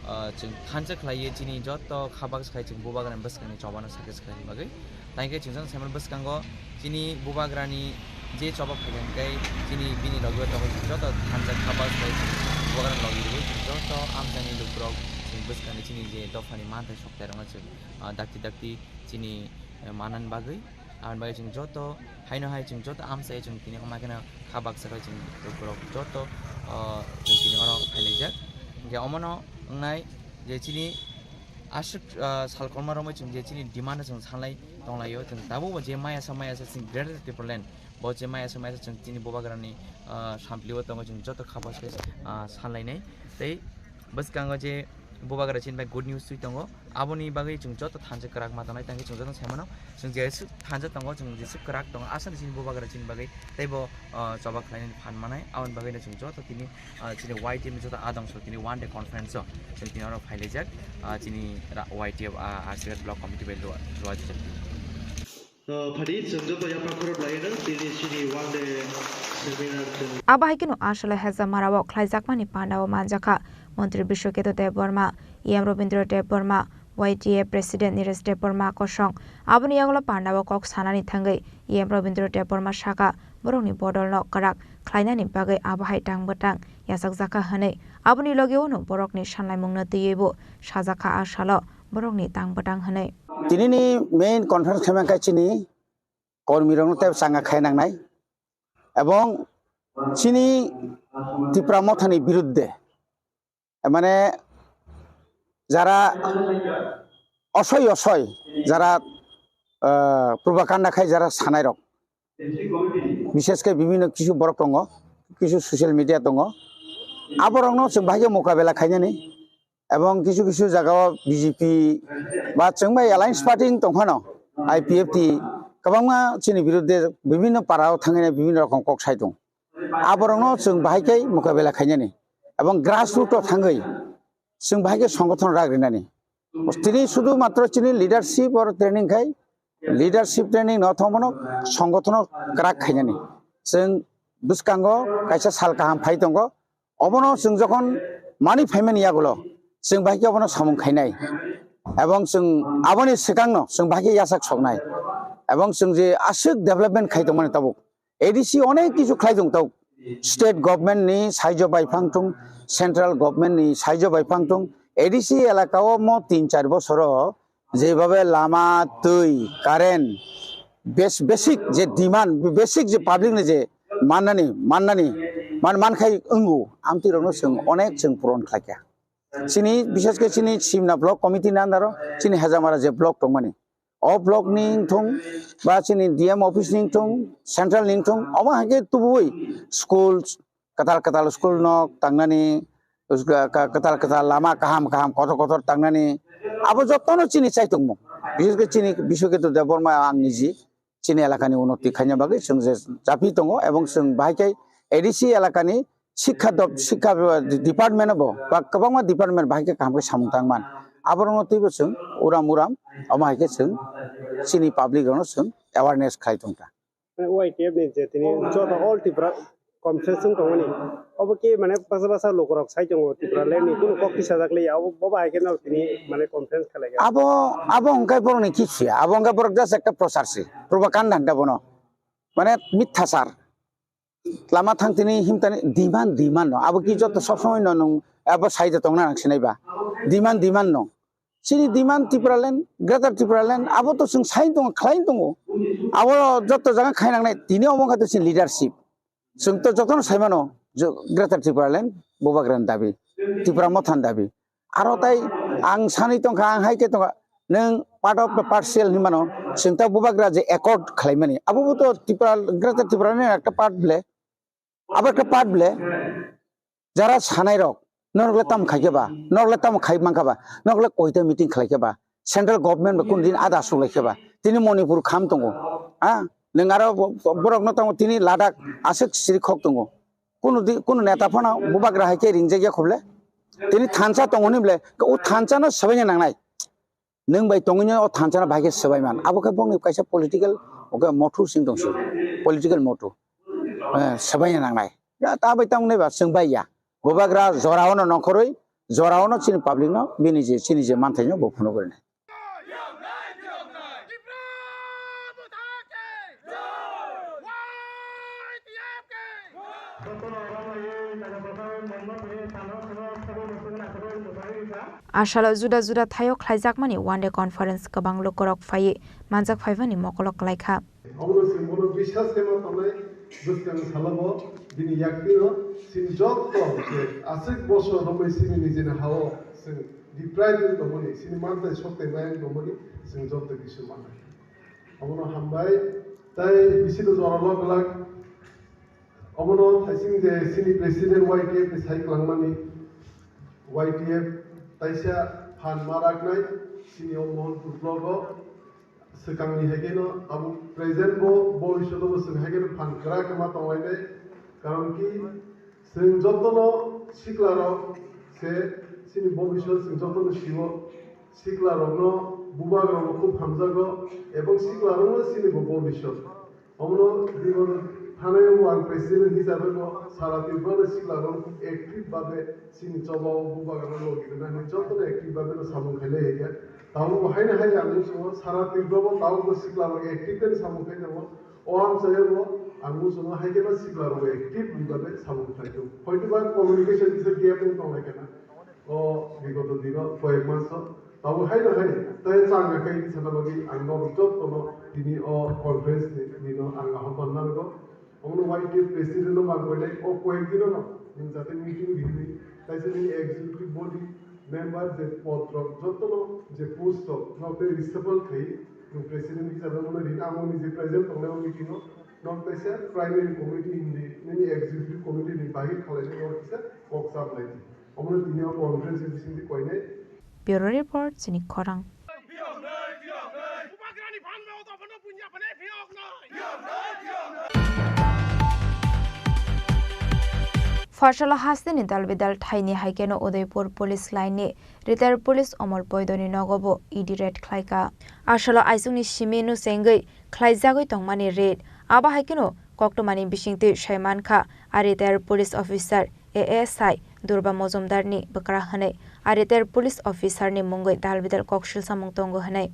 ah, chwng thansa khlaiwi chini joto kha baksa khai chwng bubagrani bwskangni chobano success khlaini bagwi. Tangkhe chwng jang saiman bwskango chini bubagrani je choba phaikha hwnkhe chini bini logi o tongwi chwng joto thansa kha baksa khai chwng bubagrani logi rwwi chwng joto amchaini lukurok chwng bwskangni chini je dophani manthai soktairokno chwng, ah, dakti dakti chini, eh, manani bagwi. Aboni bagwi chwng joto haino hai chwng joto amchai chwng tini omo kheno kha baksa khai chwng lukurok joto, ah, chwng tini oro phailaijak. Hwnkhe omono wngnai je chini aswk, ah, sal kolma romwi chwng je chini demand no chwng sanlai tonglaio, chwng tabukbo je maya sa maya sa chwng Greater Tipraland bo je maya sa maya sa chwng chini bubagrani, ah, samplio tongo chwng joto kha baksa, ah, sanlainai. Tei bwskango je bubagra chini bai good news twi tongo, aboni bagwi chwng joto thansa kwrak ma tongnai, tangkhe chwng joto sai mano chwng jeswk thansa tongo, chwng jeswk kwrak tongo, aswk chini bubagra chini bagwi teibo, ah, choba khlainani phan manai, aboni bagwino chwng joto tini, ah, chini Y T F ni joto adong so tini one day conference o chwng tini oro phailaijak, ah, chini ra-, Y T F, ah, R C F block committee bai lua-, luajak. Ah, phadi chwng joto yapha khorop laino tini chini one day seminar chwng. Abo hai kheno Asole Hezamara o khlaijakmani panda o manjakha Montri Biswaketu Debbarma, E M Robindra Debbarma, Y T F President Niresh Debbarma kosong. Aboni yagulo panda o kok sanani thangwi E M Robindra Debbarma sakha borokni bodolno kwrak khlainani bagwi abo hai tang bwtang yachakjakha hwnwi. Aboni logi ono borokni sanlaimungno twiwi bo sajakha a salo borokni tang bwtang hwnwi. Tinini main conference khaimang khe chini kormirokno tei changa khai nangnai ebong chini Tipra Mothani birudde, mane jara osoi osoi jara, ah, propaganda khai jara sanairok, bishesh khe bibhinno kisu borok tongo, kisu social media tongo, aborokno chwng bahai khe mokabela khainani. Ebong kisu kisu jagao B J P ba chwng bai alliance party wng tongphano, I P F T kwbangma chini birudde bibhinno parao thangwi bibhinno rokom kok sai tong. Aborokno chwng bahai khe mokabela khainani ebong grassroot o thangwi chwng bahai khe songothono rak rinani. Tini sudu matro chini leadership or training khai, leadership training no thangmano songothono kwrak khainani. Chwng bwskango kaisa sal kaham phai tongo, obono chwng jokhon manwi phaimani yagulo chwng bahai khe obono samung khainai, ebong chwng aboni swkangno chwng bahai khe yachak soknai, ebong chwng je aswk development khai tongmani tabuk A D C onek kisu khlai tong tok, state government ni saijo bai phang thung, central government ni saijo bai phang thung, A D C elaka o mo tin char bosoro jebhabe lama, twi, current, bes-, basic je demand, basic je public ni je mannani, mannani, man, mankhai wngo, amtwi rokno chwng onek chwng puron khlaikha. Chini, bishesh khe chini Simna block committee ni under o chini Hejamara je block tongmani, o block ni wngthung ba chini D M office ni wngthung, central ni wngthung, omo hai khe tubuwi school, kwtal kwtal school nok tangnani, ka-, ka-, kwtal kwtal lama kaham kaham kotor kotor tangnani, abo jotono chini chaitongmung. Bishesh khe chini Biswaketu Debbarma ang niji chini elakani unoti khaina bagwi chwng je chapi tongo, ebong chwng bahai khe A D C elakani sikha dop-, sikha department bo ba kwbangma department bahai khe kaham khe samung tangman. Aborokno twibo chwng uram uram omo hai khe chwng chini public rokno chwng awareness khlai tongkha. Mane Y T F ni je tini joto all Tripura conference wng tongmani, obo khe mane bwsa bwsa lukurok sai tongo Tipraland ni kunu kok tisajak liya, obo, bo bai khe no tini mane conference khalai kha. Abo, abo hwnkhe borokni kisu ya, abo hwnkhe borok just ekta prochar se, propaganda hwnkhe bono, mane mithasar. Lama thang tini himtani demand, demand no, abo ki joto sob somoi no nwng abo sai de tongna nang sinai ba, demand, demand no. Chini demand Tipraland, Greater Tipraland, abo to chwng sai tongo, khlai tongo. Abo joto jaga khai nangnai, tini omo wngkha to chini leadership. Chwng to jotono sai mano, jo-, Greater Tipraland, Bubagrani dabi, Tipra Mothani dabi. Aro tai ang sanwi tongkha, ang hai khe tongkha, nwng part of the parcel hinmano, chwng ta Bubagra je accord khlaimani. Abo bo to Tipra, Greater Tipraland ni ekta part ble. Abo ekta part ble, jara sanai rok, norok le tamo khai khe ba, norok le tamo khai man kha ba, norok le koita meeting khlai khe ba, central government ba kunu din ada asuk lai khe ba, tini Manipur kham tongo, ha, nwng aro bo-, bo-, borok no tongo tini Ladakh aswk siri khok tongo, kunu di, kunu neta phano Bubagra hai khe ringjak ya khuble, Tini thansa tongo ni ble, o thansa no swbaina nangnai. Nwng bai tongwi no o thansa no bahai khe swbai man. Abo khe bongni kaisa political, oke motive sing tong si. Political motive. Eh, swbaina nangnai. Ya, ta bai tong nai ba swng bai ya. Bubagra jorao no nongkhorwi, jorao no chini public no bini je, chini je manthai no bo phunuk rinai. Asalo juda juda thaio khlaijakmani one day conference kwbang lukorok phaiwi manjak phaimani mokolo kwlaikha. Omono chwng bono biswas khe ma tongnai, bwskang salo bo bini yaktwino chini jotto je aswk bosor romwi chini nijini hao chwng deprive wng tongmani, chini mantai soktai mayung tongmani chwng jotto kisu manai. Omono hambai, tai bisino jora lok glak. Omono thaising je chini president Y T F ni sai kwlangmani, Y T F taisa phan ma raknai chini o Mohanpur block o. Swkangni hai kheno tabuk present bo bhobishyot bo chwng hai kheno phan kwrak ma tonglainai. Karon ki chwng jotono siklarok se chini bhobishyot chwng jotono sio. Siklarokno bubagrokno khub hamjago ebong siklarokno chini bo bhobishyot. Omono bigoto thanai o ang president hisabe bo sara Tripura ni siklarok active babe chini choba o bubagrok logi rwna hinwi jotono active babe no samung khailai ya. Tabuk bo haino hai ang muchungo sara Tripura bo tabuk bo siklarok active khe samung khai tongo. O amchaio bo ang muchungo hai kheno siklarok active ni babe samung khlai tongo. Hoitoba communication kisa gap wng tonglai kheno. O bigoto dino koyek maso tabuk haino hai tai changa khai sana bagwi ang norok jotono tini o conference ni dino ang ahobhan nanggo. Omono Y T F president no mang koinai o koyek dino no nwng jate meeting rihini taisa nini executive body member je pod rok jotono je post rok no tei reshuffle khai nwng president hisabe omono rini amo niji present tongnai o meeting o nok taisa primary committee ni nini executive committee ni bagwi khalainai no kisa kok chap lai di. Omono tini o conference ni bisingtwi koinai. Bureau report, chini khorang. Pharsalo hasteni dalbidal thaini hai kheno Udaipur police line ni retired police Omor Boidoni nogo bo E D raid khlaikha. Asalo aisukni simi nuchengwi khlaijagwi tongmani raid. Abo hai kheno koktwmani bisingtwi sai mankha a retired police officer A S I Durba Mojumdar ni bwkra hwnwi, a retired police officer ni mungwi dalbidal kok silsamung tongo hwnwi.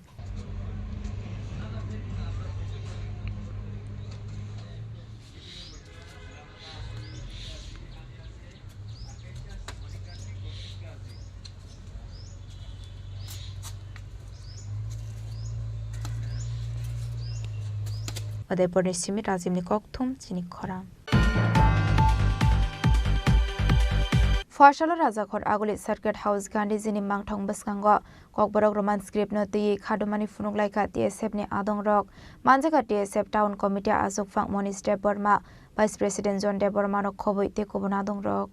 Udaipurni simi Rajibni kokthum chini khorang. Phoisalo Rajakhor Aguli Circuit House Gandhijini mangthong bwskango Kokborok Roman script no twiwi khadumani phunuk laikha T S F ni adongrok. Manjakha T S F Town Committee achukphang Monish Debbarma, Vice President John Debbarma no khobwi tei kubun adongrok.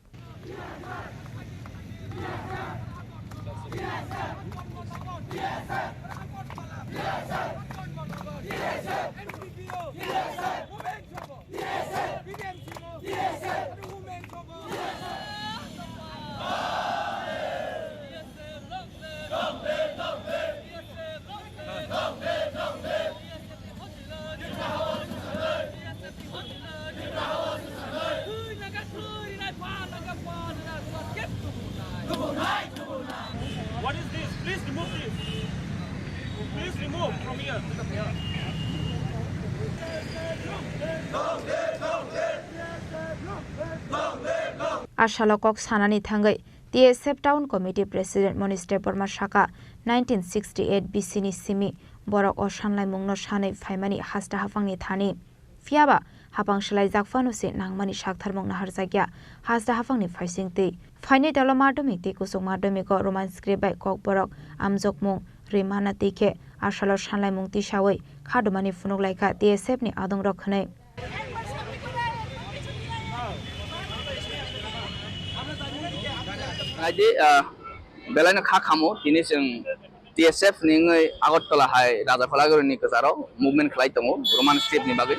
What is this? Please remove this. Please remove from here. Asalo kok sanani thangwi T S F Town Committee President Monish Debbarma saka, nineteen sixty-eight B C ni simi borok o sanlaimungno sanwi phaimani hasta haphangni thani. Phiyaba, hapang swlaijak phano se nangmani saktharmung naharjakya hasta haphangni phaising twi. Phainai dalo madhyamik tei kuchuk madhyamiko Roman script bai kokborok amjokmung rwi mana twi khe asalo sanlaimung tisawi khadumani phunuk laikha T S F ni adongrok hwnwi. Naidi, ah, belaino kha khamo, tini chwng T S F ni wngwi Agartala hai Rajakhor Aguli ni kwcharo movement khlai tongo Roman script ni bagwi.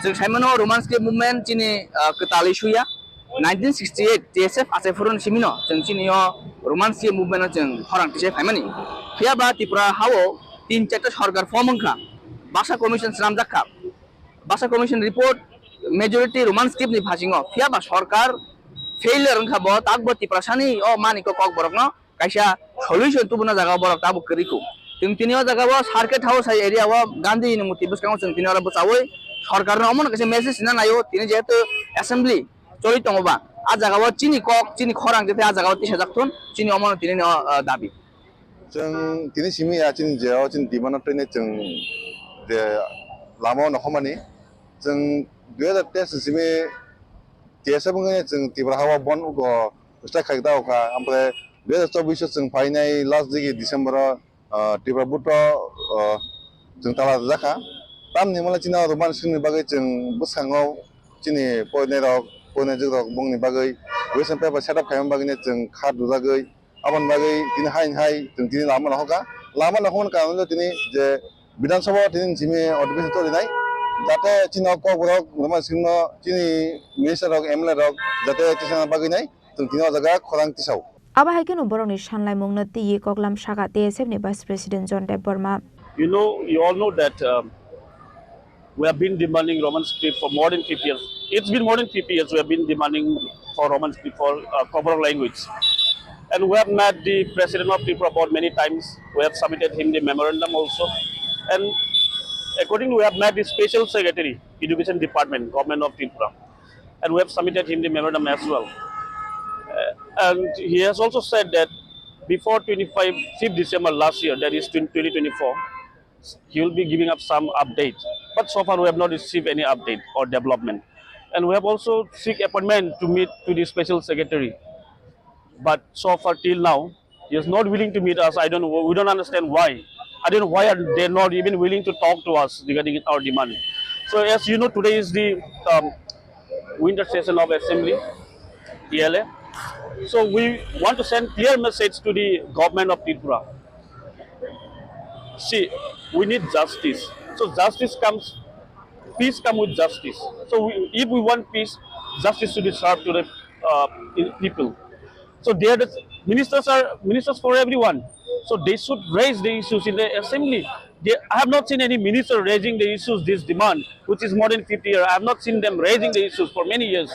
Chwng sai mano Roman script movement chini, ah, kwtalwi suya. Nineteen sixty-eight T S F achai phuruni simino chwng chini o Roman script movement no chwng khorang tisai phaimani. Phiya ba Tripura hao tin charta sorkar form wngkha. Basa commission swnamjak kha. Basa commission report majority Roman script ni phasingo. Phiya ba sorkar failure wngkha bo, tak bo Tiprasani o mani kok, kok borokno kaisa solution tubuna jaga o borok tabuk kwrwi kho. Chwng tini o jaga o Circuit House hai area o Gandhi ni murti bwskango chwng tini oro bwchaui sorkar no omono kaisa message rina naio, tini jehetu assembly choli tongo ba, a jaga o chini kok, chini khorang jephai a jaga o tisajak thun, chini omono tini ni o, o, dabi. Chwng tini simi ya chini je o chini demand o tini chwng je lama o nokhomani chwng dui hajar teis ni simi T S F wngkhe chwng Tripura ha o bon ugo strike khai ta kha, ample dui hajar chobbish o chwng phainai last digi December o, ah, Tripura Motha, ah, chwng tala rwjak kha. Tamni hwnle chini Roman script ni bagwi chwng bwskango chini poinairok, poinaijwkrok bongni bagwi question paper set up khaima bagwino chwng kha rwjagwi aboni bagwi tini hain hai chwng tini lama nokha. Lama nokha mani karon tini je Bidhan Sabha o tini simi odibeshon torinai, jate chini kokborok Roman script no chini minister rok, M L A rok jate tisana bagwi nai. Chwng tini o jaga khorang tisao. Abo hai kheno borokni sanlaimungno twiwi koklam sakha T S F ni Vice President John Debbarma. You know, you all know that, um, we have been demanding Roman script for more than fifty years. It's been more than fifty years we have been demanding for Roman script for, uh, Kokborok language. And we have met the President of Tripura Board many times. We have submitted him the memorandum also. And accordingly, we have met the Special Secretary, Education Department, Government of Tripura. And we have submitted him the memorandum as well. Uh, and he has also said that before twenty-five, fifth December last year, that is twenty twenty-four, he will be giving up some update. But so far, we have not received any update or development. And we have also seek appointment to meet to the special secretary. But so far, till now, he is not willing to meet us. I don't know. We don't understand why. I don't know why are they not even willing to talk to us regarding our demand. So as you know, today is the, um, winter session of assembly, T L A. So we want to send clear message to the government of Tripura. See, we need justice. So justice comes, peace come with justice. So we, if we want peace, justice should be served to the, uh, people. So they are the ministers are ministers for everyone. So they should raise the issues in the assembly. They, I have not seen any minister raising the issues, this demand, which is more than fifty years. I have not seen them raising the issues for many years.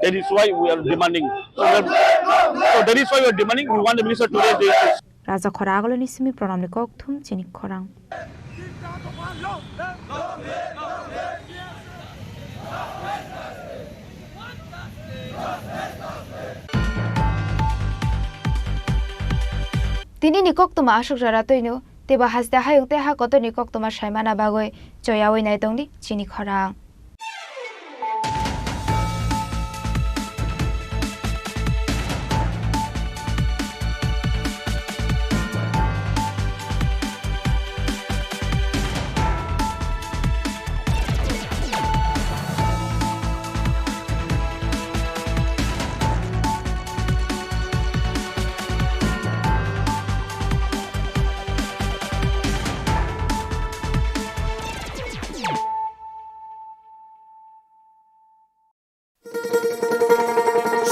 That is why we are demanding. So, we are, so that is why we are demanding. We want the minister to raise the issues. Raja Khora Aguloni simi Pranamni kok thum chini khorang. Tini ni koktwma aswk jora twino, teibo haste hayung tei ha kotor ni koktwma saimana bagwi choyawi nai tongdi chini khorang.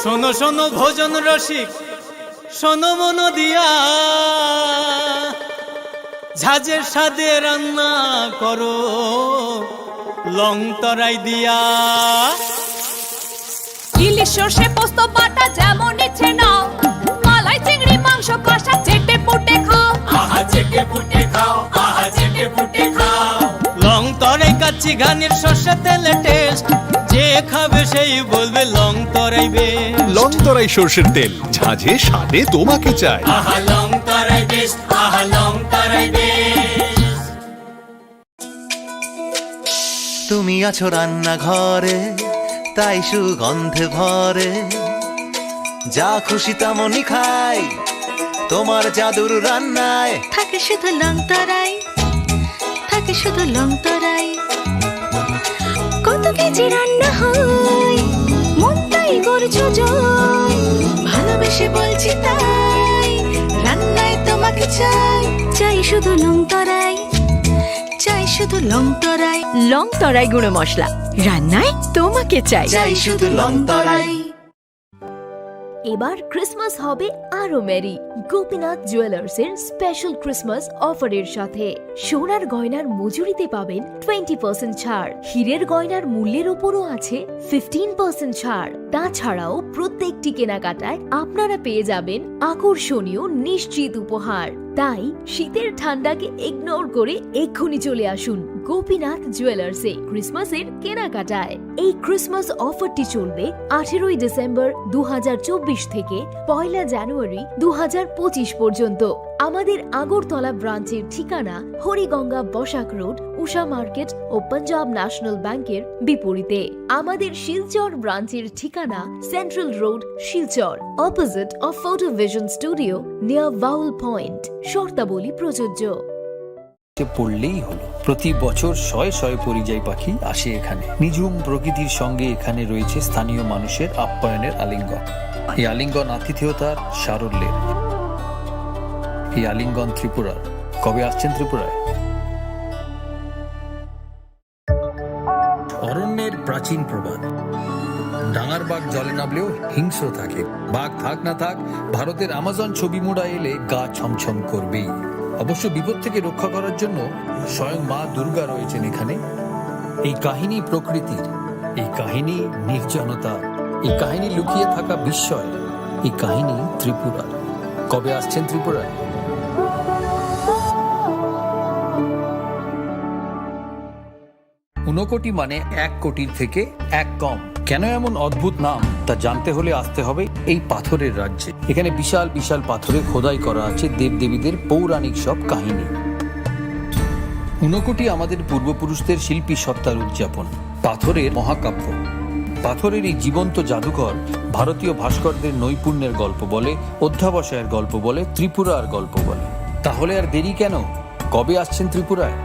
শোনো শোনো ভোজন রসিক, শোনো মন দিয়া, ঝাঁঝের স্বাদে রান্না করো লং তরাই দিয়া। ইলিশ সর্ষে পোস্ত বাটা যেমন ইচ্ছে নাও, মালাই চিংড়ি মাংস কষা চেটে পুটে খাও। আহা চেটে পুটে খাও, আহা চেটে পুটে খাও। লং তরাই কাচ্চি ঘানির সর্ষে তেলে টেস্ট, যে খাবে সেই বলবে লং তরাই বেস্ট। লং তরাই সর্ষের তেল, ঝাঁঝে স্বাদে তোমাকে চাই। আহা লং তরাই বেস্ট, আহা লং তরাই বেস্ট। তুমি আছো রান্নাঘরে, তাই সুগন্ধে ভরে। যা খুশি তেমনই খাই, তোমার জাদুর রান্নায়। থাকে শুধু লং তরাই, থাকে শুধু লং তরাই। কত কেজি রান্না হয়, মনটাই করছো জয়। ভালোবেসে বলছি তাই, রান্নায় তোমাকে চাই। চাই শুধু লং তরাই, চাই শুধু লং তরাই। লং তরাই গুঁড়ো মশলা, রান্নায় তোমাকে চাই। চাই শুধু লং তরাই। এবার ক্রিসমাস হবে আরো মেরি গোপীনাথ জুয়েলার্স এর স্পেশাল ক্রিসমাস অফারের সাথে। সোনার গয়নার মজুরিতে পাবেন টোয়েন্টি পার্সেন্ট ছাড়, হীরের গয়নার মূল্যের ওপরও আছে ফিফটিন পার্সেন্ট ছাড়। তাছাড়াও প্রত্যেকটি কেনাকাটায় আপনারা পেয়ে যাবেন আকর্ষণীয় নিশ্চিত উপহার। তাই শীতের ঠান্ডাকে ইগনোর করে এক্ষুনি চলে আসুন গোপীনাথ জুয়েলার্সে ক্রিসমাসের কেনাকাটায়। এই ক্রিসমাস অফারটি চলবে আঠেরোই ডিসেম্বর দু হাজার চব্বিশ থেকে পয়লা জানুয়ারি দু হাজার পঁচিশ পর্যন্ত। আমাদের আগরতলা ব্রাঞ্চের ঠিকানা হরিগঙ্গা বসাক রোড, উষা মার্কেট ও পাঞ্জাব ন্যাশনাল ব্যাংকের বিপরীতে। আমাদের শিলচর ব্রাঞ্চের ঠিকানা central road, Silchar, opposite of photo vision studio, near Bhaul point. শর্তাবলী প্রযোজ্য। পড়লেই হলো। প্রতি বছর শয়ে শয়ে পরিযায়ী পাখি আসে এখানে। নিঝুম প্রকৃতির সঙ্গে এখানে রয়েছে স্থানীয় মানুষের আপ্যায়নের আলিঙ্গন। এই আলিঙ্গন আতিথেয়তার সারল্যের। এই আলিঙ্গন ত্রিপুরার। কবে আসছেন ত্রিপুরায়? অরণ্যের প্রাচীন প্রবাদ, ডাঙার বাঘ জলে নামলেও হিংস্র থাকে। বাঘ থাক না থাক, ভারতের আমাজন ছবি মুড়া এলে গা ছমছম করবেই। অবশ্য বিপদ থেকে রক্ষা করার জন্য স্বয়ং মা দুর্গা রয়েছেন এখানে। এই কাহিনী প্রকৃতির, এই কাহিনী নির্জনতা, এই কাহিনী লুকিয়ে থাকা বিস্ময়, এই কাহিনী ত্রিপুরার। কবে আসছেন ত্রিপুরায়? ঊনকোটি মানে এক কোটির থেকে এক কম। কেন এমন অদ্ভুত নাম, তা জানতে হলে আসতে হবে এই পাথরের রাজ্যে। এখানে বিশাল বিশাল পাথরে খোদাই করা আছে দেবদেবীদের পৌরাণিক সব কাহিনী। ঊনকোটি আমাদের পূর্বপুরুষদের শিল্পী সত্তার উদযাপন। পাথরের মহাকাব্য। পাথরের এই জীবন্ত জাদুঘর ভারতীয় ভাস্করদের নৈপুণ্যের গল্প বলে, অধ্যাবসায়ের গল্প বলে, ত্রিপুরার গল্প বলে। তাহলে আর দেরি কেন? কবে আসছেন ত্রিপুরায়?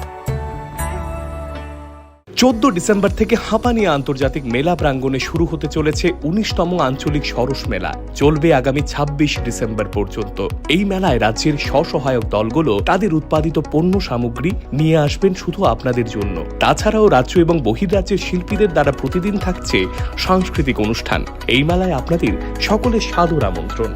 চোদ্দ ডিসেম্বর থেকে হাঁপানিয়া আন্তর্জাতিক মেলা প্রাঙ্গণে শুরু হতে চলেছে উনিশতম আঞ্চলিক সরস মেলা। চলবে আগামী ছাব্বিশ ডিসেম্বর পর্যন্ত। এই মেলায় রাজ্যের স্বসহায়ক দলগুলো তাদের উৎপাদিত পণ্য সামগ্রী নিয়ে আসবেন শুধু আপনাদের জন্য। তাছাড়াও রাজ্য এবং বহির্রাজ্যের শিল্পীদের দ্বারা প্রতিদিন থাকছে সাংস্কৃতিক অনুষ্ঠান। এই মেলায় আপনাদের সকলের সাদর আমন্ত্রণ।